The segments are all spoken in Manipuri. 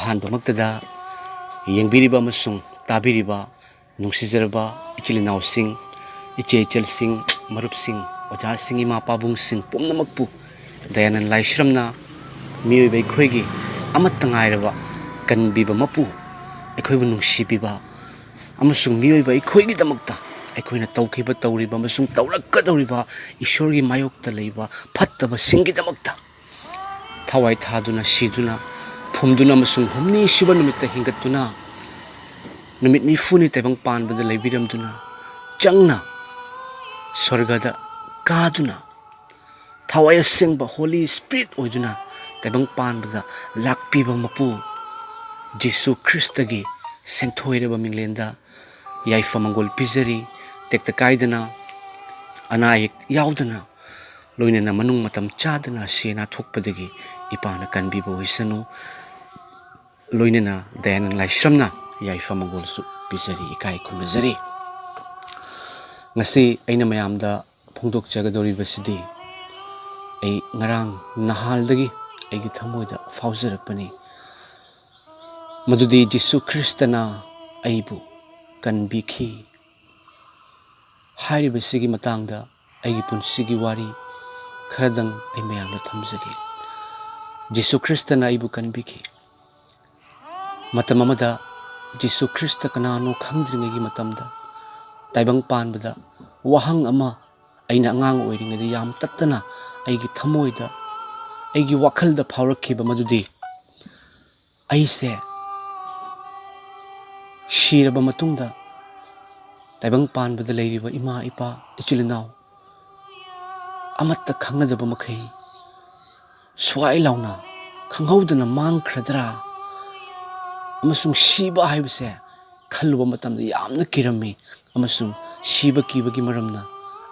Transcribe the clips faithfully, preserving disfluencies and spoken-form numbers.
ꯑꯍꯥꯟꯕꯃꯛꯇꯗ ꯌꯦꯡꯕꯤꯔꯤꯕ ꯑꯃꯁꯨꯡ ꯇꯥꯕꯤꯔꯤꯕ ꯅꯨꯡꯁꯤꯖꯔꯕ ꯏꯆꯤꯜ ꯏꯅꯥꯎꯁꯤꯡ, ꯏꯆꯦ ꯏꯆꯜꯁꯤꯡ, ꯃꯔꯨꯞꯁꯤꯡ, ꯑꯣꯖꯥꯁꯤꯡ, ꯏꯃꯥ ꯄꯥꯕꯨꯡꯁꯤꯡ ꯄꯨꯝꯅꯃꯛꯄꯨ ꯗꯌꯥꯅꯟ ꯂꯥꯏꯁ꯭ꯔꯝꯅ ꯃꯤꯑꯣꯏꯕ ꯑꯩꯈꯣꯏꯒꯤ ꯑꯃꯠꯇ ꯉꯥꯏꯔꯕ ꯀꯟꯕꯤꯕ ꯃꯄꯨ, ꯑꯩꯈꯣꯏꯕꯨ ꯅꯨꯡꯁꯤꯕꯤꯕ ꯑꯃꯁꯨꯡ ꯃꯤꯑꯣꯏꯕ ꯑꯩꯈꯣꯏꯒꯤꯗꯃꯛꯇ, ꯑꯩꯈꯣꯏꯅ ꯇꯧꯈꯤꯕ, ꯇꯧꯔꯤꯕ ꯑꯃꯁꯨꯡ ꯇꯧꯔꯛꯀꯗꯧꯔꯤꯕ ꯏꯁꯣꯔꯒꯤ ꯃꯥꯌꯣꯛꯇ ꯂꯩꯕ ꯐꯠꯇꯕꯁꯤꯡꯒꯤꯗꯃꯛꯇ ꯊꯋꯥꯏ ꯊꯥꯗꯨꯅ, ꯁꯤꯗꯨꯅ, ꯐꯨꯝꯗꯨꯅ ꯑꯃꯁꯨꯡ ꯍꯨꯝꯅꯤ ꯁꯨꯕ ꯅꯨꯃꯤꯠꯇ ꯍꯤꯡꯒꯠꯇꯨꯅ, ꯅꯨꯃꯤꯠ ꯅꯤꯐꯨꯅꯤ ꯇꯥꯏꯕꯪ ꯄꯥꯟꯕꯗ ꯂꯩꯕꯤꯔꯝꯗꯨꯅ, ꯆꯪꯅ ꯁ꯭ꯋꯔꯒꯗ ꯀꯥꯗꯨꯅ, ꯊꯋꯥꯏ ꯑꯁꯦꯡꯕ Holy Spirit ꯑꯣꯏꯗꯨꯅ ꯇꯥꯏꯕꯪ ꯄꯥꯟꯕꯗ ꯂꯥꯛꯄꯤꯕ ꯃꯄꯨ ꯖꯤꯁꯨ ꯈ꯭ꯔꯤꯁꯇꯒꯤ ꯁꯦꯡꯊꯣꯏꯔꯕ ꯃꯤꯡꯂꯦꯟꯗ ꯌꯥꯏꯐ ꯃꯪꯒꯣꯜ ꯄꯤꯖꯔꯤ꯫ ꯇꯦꯛꯇ ꯀꯥꯏꯗꯅ, ꯑꯅꯥ ꯑꯌꯦꯛ ꯌꯥꯎꯗꯅ, ꯂꯣꯏꯅꯅ ꯃꯅꯨꯡ ꯃꯇꯝ ꯆꯥꯗꯅ ꯁꯤꯌꯦ ꯅꯥꯊꯣꯛꯄꯗꯒꯤ ꯏꯄꯥꯅ ꯀꯟꯕꯤꯕ ꯑꯣꯏꯁꯅꯨ꯫ ꯂꯣꯏꯅꯅ ꯗꯌꯥꯅꯟ ꯂꯥꯏꯁ꯭ꯔꯝꯅ ꯌꯥꯏꯐ ꯃꯪꯒꯣꯜꯁꯨ ꯄꯤꯖꯔꯤ, ꯏꯀꯥꯏ ꯈꯨꯝꯅꯖꯔꯤ꯫ ꯉꯁꯤ ꯑꯩꯅ ꯃꯌꯥꯝꯗ ꯐꯣꯡꯗꯣꯛꯆꯒꯗꯧꯔꯤꯕꯁꯤꯗꯤ ꯑꯩ ꯉꯔꯥꯡ ꯅꯍꯥꯜꯗꯒꯤ ꯑꯩꯒꯤ ꯊꯃꯣꯏꯗ ꯐꯥꯎꯖꯔꯛꯄꯅꯤ, ꯃꯗꯨꯗꯤ ꯖꯤꯁꯨ ꯈ꯭ꯔꯤꯁꯇꯅ ꯑꯩꯕꯨ ꯀꯟꯕꯤꯈꯤ ꯍꯥꯏꯔꯤꯕꯁꯤꯒꯤ ꯃꯇꯥꯡꯗ ꯑꯩꯒꯤ ꯄꯨꯟꯁꯤꯒꯤ ꯋꯥꯔꯤ ꯈꯔꯗꯪ ꯑꯩ ꯃꯌꯥꯝꯗ ꯊꯝꯖꯒꯦ꯫ ꯖꯤꯁꯨ ꯈ꯭ꯔꯤꯁꯇꯅ ꯑꯩꯕꯨ ꯀꯟꯕꯤꯈꯤ꯫ ꯃꯇꯝ ꯑꯃꯗ ꯖꯤꯁꯨ ꯈ꯭ꯔꯤꯁꯇ ꯀꯅꯥꯅꯣ ꯈꯪꯗ꯭ꯔꯤꯉꯩꯒꯤ ꯃꯇꯝꯗ, ꯇꯥꯏꯕꯪ ꯄꯥꯟꯕꯗ ꯋꯥꯍꯪ ꯑꯃ ꯑꯩꯅ ꯑꯉꯥꯡ ꯑꯣꯏꯔꯤꯉꯩꯗ ꯌꯥꯝ ꯇꯠꯇꯅ ꯑꯩꯒꯤ ꯊꯃꯣꯏꯗ, ꯑꯩꯒꯤ ꯋꯥꯈꯜꯗ ꯐꯥꯎꯔꯛꯈꯤꯕ ꯃꯗꯨꯗꯤ, ꯑꯩꯁꯦ ꯁꯤꯔꯕ ꯃꯇꯨꯡꯗ ꯇꯥꯏꯕꯪ ꯄꯥꯟꯕꯗ ꯂꯩꯔꯤꯕ ꯏꯃꯥ, ꯏꯄꯥ, ꯏꯆꯤꯜ ꯏꯅꯥꯎ ꯑꯃꯠꯇ ꯈꯪꯅꯗꯕ ꯃꯈꯩ ꯁ꯭ꯋꯥꯏ ꯂꯥꯎꯅ ꯈꯪꯍꯧꯗꯅ ꯃꯥꯡꯈ꯭ꯔꯗ꯭ꯔꯥ ꯑꯃꯁꯨꯡ ꯁꯤꯕ ꯍꯥꯏꯕꯁꯦ ꯈꯜꯂꯨꯕ ꯃꯇꯝꯗ ꯌꯥꯝꯅ ꯀꯤꯔꯝꯃꯤ, ꯑꯃꯁꯨꯡ ꯁꯤꯕ ꯀꯤꯕꯒꯤ ꯃꯔꯝꯅ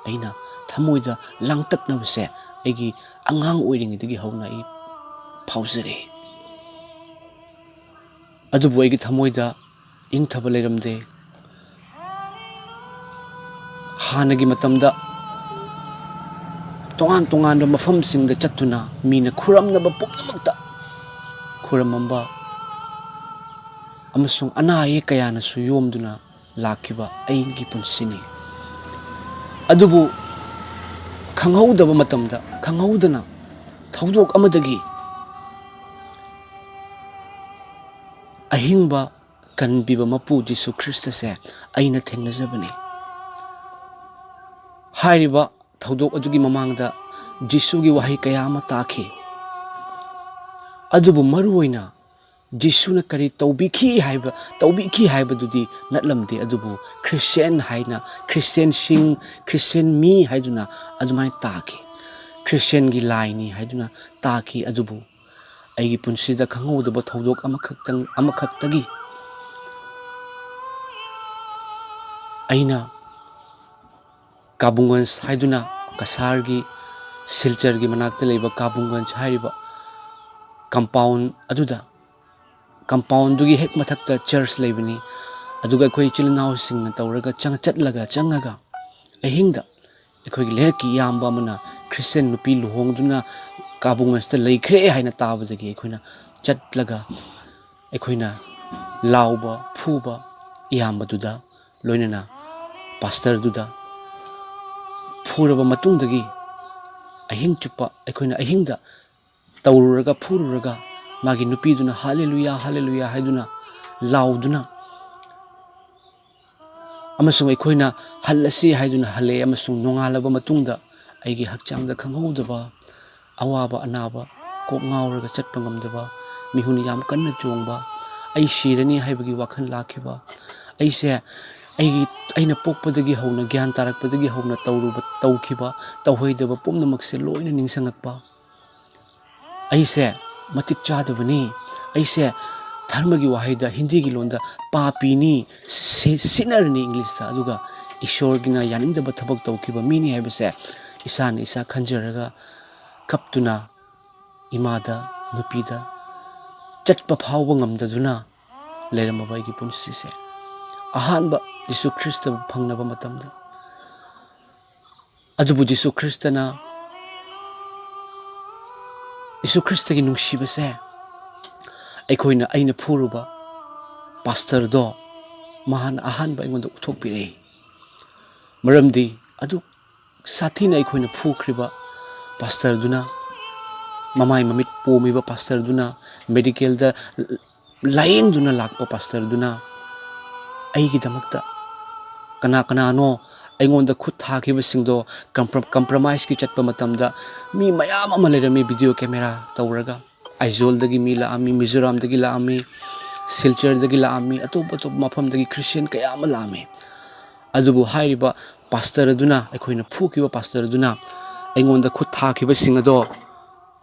ꯑꯩꯅ ꯊꯃꯣꯏꯗ ꯂꯥꯡꯇꯛꯅꯕꯁꯦ ꯑꯩꯒꯤ ꯑꯉꯥꯡ ꯑꯣꯏꯔꯤꯉꯩꯗꯒꯤ ꯍꯧꯅ ꯑꯩ ꯐꯥꯎꯖꯔꯛꯏ꯫ ꯑꯗꯨꯕꯨ ꯑꯩꯒꯤ ꯊꯃꯣꯏꯗ ꯏꯪꯊꯕ ꯂꯩꯔꯝꯗꯦ꯫ ꯍꯥꯟꯅꯒꯤ ꯃꯇꯝꯗ ꯇꯣꯉꯥꯟ ꯇꯣꯉꯥꯟꯕ ꯃꯐꯝꯁꯤꯡꯗ ꯆꯠꯇꯨꯅ ꯃꯤꯅ ꯈꯨꯔꯝꯅꯕ ꯄꯨꯝꯅꯃꯛꯇ ꯈꯨꯔꯝꯃꯝꯕ ꯑꯃꯁꯨꯡ ꯑꯅꯥ ꯑꯌꯦꯛ ꯀꯌꯥꯅꯁꯨ ꯌꯣꯝꯗꯨꯅ ꯂꯥꯛꯈꯤꯕ ꯑꯩꯒꯤ ꯄꯨꯟꯁꯤꯅꯤ꯫ ꯑꯗꯨꯕꯨ ꯈꯪꯍꯧꯗꯕ ꯃꯇꯝꯗ, ꯈꯪꯍꯧꯗꯅ ꯊꯧꯗꯣꯛ ꯑꯃꯗꯒꯤ ꯑꯍꯤꯡꯕ ꯀꯟꯕꯤꯕ ꯃꯄꯨ ꯖꯤꯁꯨ ꯈ꯭ꯔꯤꯁꯇꯁꯦ ꯑꯩꯅ ꯊꯦꯡꯅꯖꯕꯅꯤ꯫ ꯍꯥꯏꯔꯤꯕ ꯊꯧꯗꯣꯛ ꯑꯗꯨꯒꯤ ꯃꯃꯥꯡꯗ ꯖꯤꯁꯨꯒꯤ ꯋꯥꯍꯩ ꯀꯌꯥ ꯑꯃ ꯇꯥꯈꯤ꯫ ꯑꯗꯨꯕꯨ ꯃꯔꯨ ꯑꯣꯏꯅ ꯖꯤꯁꯨꯅ ꯀꯔꯤ ꯇꯧꯕꯤꯈꯤ ꯍꯥꯏꯕ, ꯇꯧꯕꯤꯈꯤ ꯍꯥꯏꯕꯗꯨꯗꯤ ꯅꯠꯂꯝꯗꯦ, ꯑꯗꯨꯕꯨ ꯈ꯭ꯔꯤꯁꯇꯤꯌꯥꯟ ꯍꯥꯏꯅ, ꯈ꯭ꯔꯤꯁꯇꯤꯌꯥꯟꯁꯤꯡ, ꯈ꯭ꯔꯤꯁꯇꯤꯌꯥꯟ ꯃꯤ ꯍꯥꯏꯗꯨꯅ ꯑꯗꯨꯃꯥꯏꯅ ꯇꯥꯈꯤ꯫ ꯈ꯭ꯔꯤꯁꯇꯤꯌꯥꯟꯒꯤ ꯂꯥꯏꯅꯤ ꯍꯥꯏꯗꯨꯅ ꯇꯥꯈꯤ꯫ ꯑꯗꯨꯕꯨ ꯑꯩꯒꯤ ꯄꯨꯟꯁꯤꯗ ꯈꯪꯍꯧꯗꯕ ꯊꯧꯗꯣꯛ ꯑꯃꯈꯛꯇꯪ, ꯑꯃꯈꯛꯇꯒꯤ ꯑꯩꯅ ꯀꯥꯕꯨꯡꯒꯟꯖ ꯍꯥꯏꯗꯨꯅ, ꯀꯁꯥꯔꯒꯤ ꯁꯤꯜꯆꯔꯒꯤ ꯃꯅꯥꯛꯇ ꯂꯩꯕ ꯀꯥꯕꯨꯡꯒꯟꯖ ꯍꯥꯏꯔꯤꯕ ꯀꯝꯄꯥꯎꯟ ꯑꯗꯨꯗ, ꯀꯝꯄꯥꯎꯟꯗꯨꯒꯤ ꯍꯦꯛ ꯃꯊꯛꯇ ꯆꯔꯆ ꯂꯩꯕꯅꯤ꯫ ꯑꯗꯨꯒ ꯑꯩꯈꯣꯏ ꯏꯆꯤꯜ ꯏꯅꯥꯎꯁꯤꯡꯅ ꯇꯧꯔꯒ ꯆꯪ-, ꯆꯠꯂꯒ, ꯆꯪꯉꯒ ꯑꯍꯤꯡꯗ ꯑꯩꯈꯣꯏꯒꯤ ꯂꯩꯔꯛꯀꯤ ꯏꯌꯥꯝꯕ ꯑꯃꯅ ꯈ꯭ꯔꯤꯁꯇꯤꯌꯥꯟ ꯅꯨꯄꯤ ꯂꯨꯍꯣꯡꯗꯨꯅ ꯀꯥꯕꯨꯡꯒꯟꯖꯇ ꯂꯩꯈ꯭ꯔꯦ ꯍꯥꯏꯅ ꯇꯥꯕꯗꯒꯤ ꯑꯩꯈꯣꯏꯅ ꯆꯠꯂꯒ ꯑꯩꯈꯣꯏꯅ ꯂꯥꯎꯕ, ꯐꯨꯕ ꯏꯌꯥꯝꯕꯗꯨꯗ, ꯂꯣꯏꯅꯅ ꯄꯥꯁꯇꯔꯗꯨꯗ ꯐꯨꯔꯕ ꯃꯇꯨꯡꯗꯒꯤ ꯑꯍꯤꯡ ꯆꯨꯞꯄ ꯑꯩꯈꯣꯏꯅ ꯑꯍꯤꯡꯗ ꯇꯧꯔꯨꯔꯒ, ꯐꯨꯔꯨꯔꯒ, ꯃꯥꯒꯤ ꯅꯨꯄꯤꯗꯨꯅ "ꯍꯥꯂꯦꯂꯨꯌꯥ, ꯍꯥꯂꯦꯂꯨꯌꯥ" ꯍꯥꯏꯗꯨꯅ ꯂꯥꯎꯗꯨꯅ, ꯑꯃꯁꯨꯡ ꯑꯩꯈꯣꯏꯅ "ꯍꯜꯂꯁꯤ" ꯍꯥꯏꯗꯨꯅ ꯍꯜꯂꯛꯑꯦ꯫ ꯑꯃꯁꯨꯡ ꯅꯣꯡꯉꯥꯜꯂꯕ ꯃꯇꯨꯡꯗ ꯑꯩꯒꯤ ꯍꯛꯆꯥꯡꯗ ꯈꯪꯍꯧꯗꯕ ꯑꯋꯥꯕ ꯑꯅꯥꯕ, ꯀꯣꯛ ꯉꯥꯎꯔꯒ ꯆꯠꯄ ꯉꯝꯗꯕ, ꯃꯤꯍꯨꯟ ꯌꯥꯝ ꯀꯟꯅ ꯆꯣꯡꯕ, ꯑꯩ ꯁꯤꯔꯅꯤ ꯍꯥꯏꯕꯒꯤ ꯋꯥꯈꯜ ꯂꯥꯛꯈꯤꯕ, ꯑꯩꯁꯦ ꯑꯩꯒꯤ, ꯑꯩꯅ ꯄꯣꯛꯄꯗꯒꯤ ꯍꯧꯅ, ꯒ꯭ꯌꯥꯟ ꯇꯥꯔꯛꯄꯗꯒꯤ ꯍꯧꯅ ꯇꯧꯔꯨꯕ, ꯇꯧꯈꯤꯕ, ꯇꯧꯍꯩꯗꯕ ꯄꯨꯝꯅꯃꯛꯁꯦ ꯂꯣꯏꯅ ꯅꯤꯡꯁꯤꯡꯉꯛꯄ꯫ ꯑꯩꯁꯦ ꯃꯇꯤꯛ ꯆꯥꯗꯕꯅꯤ, ꯑꯩꯁꯦ, ꯙꯔꯃꯒꯤ ꯋꯥꯍꯩꯗ, ꯍꯤꯟꯗꯤꯒꯤ ꯂꯣꯟꯗ ꯄꯥꯄꯤꯅꯤ, ꯁꯤ-, ꯁꯤꯅꯔꯅꯤ ꯏꯪꯂꯤꯁꯇ, ꯑꯗꯨꯒ ꯏꯁꯣꯔꯒꯤꯅ ꯌꯥꯅꯤꯡꯗꯕ ꯊꯕꯛ ꯇꯧꯈꯤꯕ ꯃꯤꯅꯤ ꯍꯥꯏꯕꯁꯦ ꯏꯁꯥꯅ ꯏꯁꯥ ꯈꯟꯖꯔꯒ ꯀꯞꯇꯨꯅ ꯏꯃꯥꯗ, ꯅꯨꯄꯤꯗ ꯆꯠꯄ ꯐꯥꯎꯕ ꯉꯝꯗꯗꯨꯅ ꯂꯩꯔꯝꯃꯕ ꯑꯩꯒꯤ ꯄꯨꯟꯁꯤꯁꯦ ꯑꯍꯥꯟꯕ ꯖꯤꯁꯨ ꯈ꯭ꯔꯤꯁꯇꯕꯨ ꯐꯪꯅꯕ ꯃꯇꯝꯗ, ꯑꯗꯨꯕꯨ ꯖꯤꯁꯨ ꯈ꯭ꯔꯤꯁꯇꯅ, ꯖꯤꯁꯨ ꯈ꯭ꯔꯤꯁꯇꯒꯤ ꯅꯨꯡꯁꯤꯕꯁꯦ ꯑꯩꯈꯣꯏꯅ, ꯑꯩꯅ ꯐꯨꯔꯨꯕ, ꯄꯥꯁꯇꯔꯗꯣ ꯃꯍꯥꯛꯅ ꯑꯍꯥꯟꯕ ꯑꯩꯉꯣꯟꯗ ꯎꯠꯊꯣꯛꯄꯤꯔꯛꯏ꯫ ꯃꯔꯝꯗꯤ ꯑꯗꯨ ꯁꯥꯊꯤꯅ ꯑꯩꯈꯣꯏꯅ ꯐꯨꯈ꯭ꯔꯤꯕ ꯄꯥꯁꯇꯔꯗꯨꯅ, ꯃꯃꯥꯏ ꯃꯃꯤꯠ ꯄꯣꯝꯃꯤꯕ ꯄꯥꯁꯇꯔꯗꯨꯅ, ꯃꯦꯗꯤꯀꯦꯜꯗ ꯂꯥꯌꯦꯡꯗꯨꯅ ꯂꯥꯛꯄ ꯄꯥꯁꯇꯔꯗꯨꯅ ꯑꯩꯒꯤꯗꯃꯛꯇ ꯀꯅꯥ ꯀꯅꯥꯅꯣ ꯑꯩꯉꯣꯟꯗ ꯈꯨꯠ ꯊꯥꯈꯤꯕꯁꯤꯡꯗꯣ ꯀꯝꯄ꯭ꯔ-, ꯀꯝꯄ꯭ꯔꯣꯃꯥꯏꯁꯀꯤ ꯆꯠꯄ ꯃꯇꯝꯗ ꯃꯤ ꯃꯌꯥꯝ ꯑꯃ ꯂꯩꯔꯝꯃꯤ ꯚꯤꯗꯤꯑꯣ ꯀꯦꯃꯦꯔꯥ ꯇꯧꯔꯒ꯫ ꯑꯥꯏꯖꯣꯜꯗꯒꯤ ꯃꯤ ꯂꯥꯛꯑꯝꯃꯤ, ꯃꯤꯖꯣꯔꯥꯝꯗꯒꯤ ꯂꯥꯛꯑꯝꯃꯤ, ꯁꯤꯜꯆꯔꯗꯒꯤ ꯂꯥꯛꯑꯝꯃꯤ, ꯑꯇꯣꯞ ꯑꯇꯣꯞꯄ ꯃꯐꯝꯗꯒꯤ ꯈ꯭ꯔꯤꯁꯇꯤꯌꯥꯟ ꯀꯌꯥ ꯑꯃ ꯂꯥꯛꯑꯝꯃꯤ꯫ ꯑꯗꯨꯕꯨ ꯍꯥꯏꯔꯤꯕ ꯄꯥꯁꯇꯔ ꯑꯗꯨꯅ, ꯑꯩꯈꯣꯏꯅ ꯐꯨꯈꯤꯕ ꯄꯥꯁꯇꯔ ꯑꯗꯨꯅ ꯑꯩꯉꯣꯟꯗ ꯈꯨꯠ ꯊꯥꯈꯤꯕꯁꯤꯡ ꯑꯗꯣ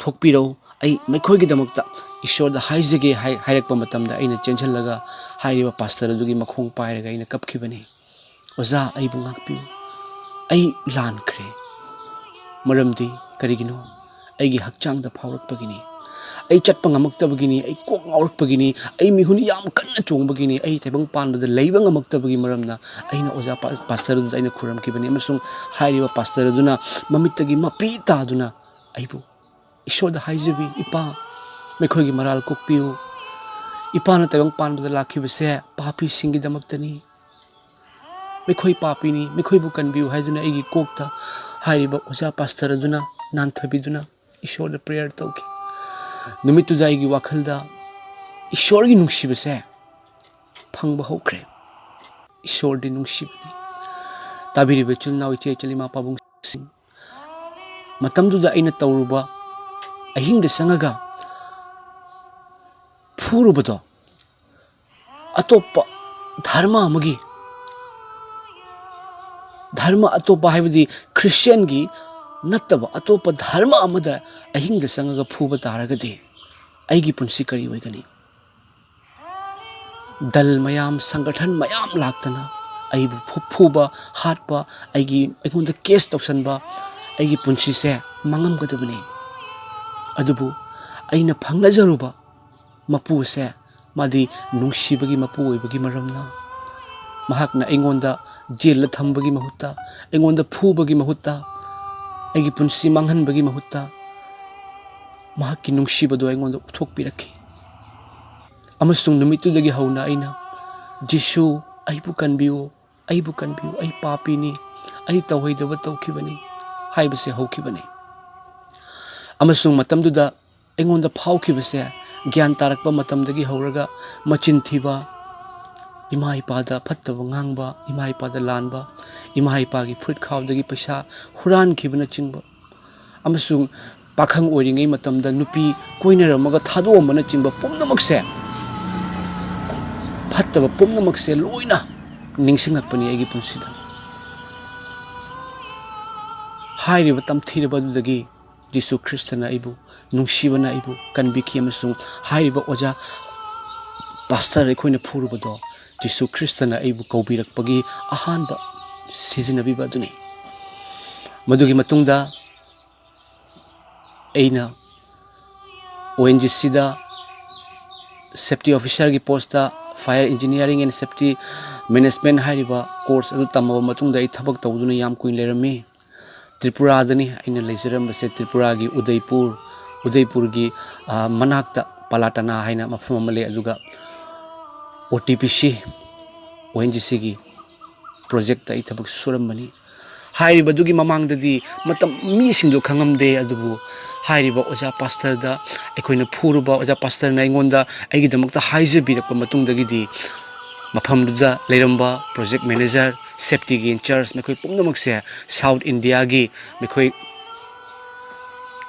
ꯊꯣꯛꯄꯤꯔꯛꯎ, ꯑꯩ ꯃꯈꯣꯏꯒꯤꯗꯃꯛꯇ ꯏꯁꯣꯔꯗ ꯍꯥꯏꯖꯒꯦ ꯍꯥꯏ-, ꯍꯥꯏꯔꯛꯄ ꯃꯇꯝꯗ ꯑꯩꯅ ꯆꯦꯟꯁꯤꯜꯂꯒ ꯍꯥꯏꯔꯤꯕ ꯄꯥꯁꯇꯔ ꯑꯗꯨꯒꯤ ꯃꯈꯣꯡ ꯄꯥꯏꯔꯒ ꯑꯩꯅ ꯀꯞꯈꯤꯕꯅꯤ꯫ "ꯑꯣꯖꯥ, ꯑꯩꯕꯨ ꯉꯥꯛꯄꯤꯌꯨ, ꯑꯩ ꯂꯥꯟꯈ꯭ꯔꯦ꯫ ꯃꯔꯝꯗꯤ ꯀꯔꯤꯒꯤꯅꯣ? ꯑꯩꯒꯤ ꯍꯛꯆꯥꯡꯗ ꯐꯥꯎꯔꯛꯄꯒꯤꯅꯤ, ꯑꯩ ꯆꯠꯄ ꯉꯝꯃꯛꯇꯕꯒꯤꯅꯤ, ꯑꯩ ꯀꯣꯛ ꯉꯥꯎꯔꯛꯄꯒꯤꯅꯤ, ꯑꯩ ꯃꯤꯍꯨꯟ ꯌꯥꯝ ꯀꯟꯅ ꯆꯣꯡꯕꯒꯤꯅꯤ, ꯑꯩ ꯇꯥꯏꯕꯪ ꯄꯥꯟꯕꯗ ꯂꯩꯕ ꯉꯝꯃꯛꯇꯕꯒꯤ ꯃꯔꯝꯅ ꯑꯩꯅ ꯑꯣꯖꯥ ꯄꯥ-, ꯄꯥꯁꯇꯔ ꯑꯗꯨꯗ ꯑꯩꯅ ꯈꯨꯔꯝꯈꯤꯕꯅꯤ꯫ ꯑꯃꯁꯨꯡ ꯍꯥꯏꯔꯤꯕ ꯄꯥꯁꯇꯔ ꯑꯗꯨꯅ ꯃꯃꯤꯠꯇꯒꯤ ꯃꯄꯤ ꯇꯥꯗꯨꯅ ꯑꯩꯕꯨ ꯏꯁꯣꯔꯗ ꯍꯥꯏꯖꯕꯤ, ꯏꯄꯥ, ꯃꯈꯣꯏꯒꯤ ꯃꯔꯥꯜ ꯀꯣꯛꯄꯤꯌꯨ꯫ ꯏꯄꯥꯅ ꯇꯥꯏꯕꯪ ꯄꯥꯟꯕꯗ ꯂꯥꯛꯈꯤꯕꯁꯦ ꯄꯥꯄꯤꯁꯤꯡꯒꯤꯗꯃꯛꯇꯅꯤ꯫ ꯃꯈꯣꯏ ꯄꯥꯄꯤꯅꯤ, ꯃꯈꯣꯏꯕꯨ ꯀꯟꯕꯤꯌꯨ" ꯍꯥꯏꯗꯨꯅ ꯑꯩꯒꯤ ꯀꯣꯛꯇ ꯍꯥꯏꯔꯤꯕ ꯑꯣꯖꯥ ꯄꯥꯁꯇꯔ ꯑꯗꯨꯅ ꯅꯥꯟꯊꯕꯤꯗꯨꯅ ꯏꯁꯣꯔꯗ ꯄ꯭ꯔꯦꯌꯔ ꯇꯧꯈꯤ꯫ ꯅꯨꯃꯤꯠꯇꯨꯗ ꯑꯩꯒꯤ ꯋꯥꯈꯜꯗ ꯏꯁꯣꯔꯒꯤ ꯅꯨꯡꯁꯤꯕꯁꯦ ꯐꯪꯕ ꯍꯧꯈ꯭ꯔꯦ꯫ ꯏꯁꯣꯔꯗꯤ ꯅꯨꯡꯁꯤꯕꯅꯤ꯫ ꯇꯥꯕꯤꯔꯤꯕ ꯏꯆꯤꯜ ꯏꯅꯥꯎ, ꯏꯆꯦ ꯏꯆꯜ, ꯏꯃꯥ ꯄꯥꯕꯨꯡꯁꯤꯡ, ꯃꯇꯝꯗꯨꯗ ꯑꯩꯅ ꯇꯧꯔꯨꯕ, ꯑꯍꯤꯡꯗ ꯆꯪꯉꯒ ꯐꯨꯔꯨꯕꯗꯣ, ꯑꯇꯣꯞꯄ ꯙꯔꯃ ꯑꯃꯒꯤ, ꯙꯔꯃ ꯑꯇꯣꯞꯄ ꯍꯥꯏꯕꯗꯤ ꯈ꯭ꯔꯤꯁꯇꯤꯌꯥꯟꯒꯤ ꯅꯠꯇꯕ ꯑꯇꯣꯞꯄ ꯙꯔꯃ ꯑꯃꯗ ꯑꯍꯤꯡꯗ ꯆꯪꯉꯒ ꯐꯨꯕ ꯇꯥꯔꯒꯗꯤ ꯑꯩꯒꯤ ꯄꯨꯟꯁꯤ ꯀꯔꯤ ꯑꯣꯏꯒꯅꯤ? ꯗꯜ ꯃꯌꯥꯝ, ꯁꯪꯒꯊꯟ ꯃꯌꯥꯝ ꯂꯥꯛꯇꯅ ꯑꯩꯕꯨ ꯐꯨ-, ꯐꯨꯕ, ꯍꯥꯠꯄ, ꯑꯩꯒꯤ, ꯑꯩꯉꯣꯟꯗ ꯀꯦꯁ ꯇꯧꯁꯟꯕ, ꯑꯩꯒꯤ ꯄꯨꯟꯁꯤꯁꯦ ꯃꯥꯡꯉꯝꯒꯗꯕꯅꯤ꯫ ꯑꯗꯨꯕꯨ ꯑꯩꯅ ꯐꯪꯅꯖꯔꯨꯕ ꯃꯄꯨ ꯑꯁꯦ, ꯃꯥꯗꯤ ꯅꯨꯡꯁꯤꯕꯒꯤ ꯃꯄꯨ ꯑꯣꯏꯕꯒꯤ ꯃꯔꯝꯅ, ꯃꯍꯥꯛꯅ ꯑꯩꯉꯣꯟꯗ ꯖꯦꯜꯗ ꯊꯝꯕꯒꯤ ꯃꯍꯨꯠꯇ, ꯑꯩꯉꯣꯟꯗ ꯐꯨꯕꯒꯤ ꯃꯍꯨꯠꯇ, ꯑꯩꯒꯤ ꯄꯨꯟꯁꯤ ꯃꯥꯡꯍꯟꯕꯒꯤ ꯃꯍꯨꯠꯇ, ꯃꯍꯥꯛꯀꯤ ꯅꯨꯡꯁꯤꯕꯗꯨ ꯑꯩꯉꯣꯟꯗ ꯎꯠꯊꯣꯛꯄꯤꯔꯛꯈꯤ꯫ ꯑꯃꯁꯨꯡ ꯅꯨꯃꯤꯠꯇꯨꯗꯒꯤ ꯍꯧꯅ ꯑꯩꯅ, "ꯖꯤꯁꯨ, ꯑꯩꯕꯨ ꯀꯟꯕꯤꯌꯨ, ꯑꯩꯕꯨ ꯀꯟꯕꯤꯌꯨ, ꯑꯩ ꯄꯥꯄꯤꯅꯤ, ꯑꯩ ꯇꯧꯍꯩꯗꯕ ꯇꯧꯈꯤꯕꯅꯤ" ꯍꯥꯏꯕꯁꯦ ꯍꯧꯈꯤꯕꯅꯤ꯫ ꯑꯃꯁꯨꯡ ꯃꯇꯝꯗꯨꯗ ꯑꯩꯉꯣꯟꯗ ꯐꯥꯎꯈꯤꯕꯁꯦ, ꯒ꯭ꯌꯥꯟ ꯇꯥꯔꯛꯄ ꯃꯇꯝꯗꯒꯤ ꯍꯧꯔꯒ ꯃꯆꯤꯟ ꯊꯤꯕ, ꯏꯃꯥ ꯏꯄꯥꯗ ꯐꯠꯇꯕ ꯉꯥꯡꯕ, ꯏꯃꯥ ꯏꯄꯥꯗ ꯂꯥꯟꯕ, ꯏꯃꯥ ꯏꯄꯥꯒꯤ ꯐꯨꯔꯤꯠ ꯈꯥꯎꯗꯒꯤ ꯄꯩꯁꯥ ꯍꯨꯔꯥꯟꯈꯤꯕꯅꯆꯤꯡꯕ, ꯑꯃꯁꯨꯡ ꯄꯥꯈꯪ ꯑꯣꯏꯔꯤꯉꯩ ꯃꯇꯝꯗ ꯅꯨꯄꯤ ꯀꯣꯏꯅꯔꯝꯃꯒ ꯊꯥꯗꯣꯛꯑꯝꯕꯅꯆꯤꯡꯕ ꯄꯨꯝꯅꯃꯛꯁꯦ ꯐꯠꯇꯕ ꯄꯨꯝꯅꯃꯛꯁꯦ ꯂꯣꯏꯅ ꯅꯤꯡꯁꯤꯡꯂꯛꯄꯅꯤ ꯑꯩꯒꯤ ꯄꯨꯟꯁꯤꯗ꯫ ꯍꯥꯏꯔꯤꯕ ꯇꯝꯊꯤꯔꯕ ꯑꯗꯨꯗꯒꯤ ꯖꯤꯁꯨ ꯈ꯭ꯔꯤꯁꯇꯅ ꯑꯩꯕꯨ, ꯅꯨꯡꯁꯤꯕꯅ ꯑꯩꯕꯨ ꯀꯟꯕꯤꯈꯤ, ꯑꯃꯁꯨꯡ ꯍꯥꯏꯔꯤꯕ ꯑꯣꯖꯥ ꯄꯥꯁꯇꯔ ꯑꯩꯈꯣꯏꯅ ꯐꯨꯔꯨꯕꯗꯣ ꯖꯤꯁꯨ ꯈ꯭ꯔꯤꯁꯇꯅ ꯑꯩꯕꯨ ꯀꯧꯕꯤꯔꯛꯄꯒꯤ ꯑꯍꯥꯟꯕ ꯁꯤꯖꯤꯟꯅꯕꯤꯕ ꯑꯗꯨꯅꯤ꯫ ꯃꯗꯨꯒꯤ ꯃꯇꯨꯡꯗ ꯑꯩꯅ ꯑꯣ ꯑꯦꯟ ꯖꯤ ꯁꯤꯗ ꯁꯦꯐꯇꯤ ꯑꯣꯐꯤꯁꯥꯔꯒꯤ post Fire Engineering and Safety Management ꯍꯥꯏꯔꯤꯕ ꯀꯣꯔꯁ ꯑꯗꯨ ꯇꯝꯃꯕ ꯃꯇꯨꯡꯗ ꯑꯩ ꯊꯕꯛ ꯇꯧꯗꯨꯅ ꯌꯥꯝ ꯀꯨꯏꯅ ꯂꯩꯔꯝꯃꯤ꯫ ꯇ꯭ꯔꯤꯄꯨꯔꯥꯗꯅꯤ ꯑꯩꯅ ꯂꯩꯖꯔꯝꯕꯁꯦ꯫ ꯇ꯭ꯔꯤꯄꯨꯔꯥꯒꯤ ꯎꯗꯩꯄꯨꯔ, ꯎꯗꯩꯄꯨꯔꯒꯤ, ꯑ, ꯃꯅꯥꯛꯇ ꯄꯥꯂꯥꯇꯅꯥ ꯍꯥꯏꯅ ꯃꯐꯝ ꯑꯃ ꯂꯩ꯫ ꯑꯗꯨꯒ ꯑꯣ ꯇꯤ ꯄꯤ ꯁꯤ, ꯑꯣ ꯑꯦꯟ ꯖꯤ ꯁꯤꯒꯤ ꯄ꯭ꯔꯣꯖꯦꯛꯇ ꯑꯩ ꯊꯕꯛ ꯁꯨꯔꯝꯕꯅꯤ꯫ ꯍꯥꯏꯔꯤꯕꯗꯨꯒꯤ ꯃꯃꯥꯡꯗꯗꯤ ꯃꯇꯝ ꯃꯤꯁꯤꯡꯗꯣ ꯈꯪꯉꯝꯗꯦ, ꯑꯗꯨꯕꯨ ꯍꯥꯏꯔꯤꯕ ꯑꯣꯖꯥ ꯄꯥꯁꯇꯔꯗ, ꯑꯩꯈꯣꯏꯅ ꯐꯨꯔꯨꯕ ꯑꯣꯖꯥ ꯄꯥꯁꯇꯔꯅ ꯑꯩꯉꯣꯟꯗ ꯑꯩꯒꯤꯗꯃꯛꯇ ꯍꯥꯏꯖꯕꯤꯔꯛꯄ ꯃꯇꯨꯡꯗꯒꯤꯗꯤ ꯃꯐꯝꯗꯨꯗ ꯂꯩꯔꯝꯕ ꯄ꯭ꯔꯣꯖꯦꯛ ꯃꯦꯅꯦꯖꯔ, ꯁꯦꯐꯇꯤꯒꯤ ꯏꯟꯆꯥꯔꯖ, ꯃꯈꯣꯏ ꯄꯨꯝꯅꯃꯛꯁꯦ ꯁꯥꯎꯠ ꯏꯟꯗꯤꯌꯥꯒꯤ, ꯃꯈꯣꯏ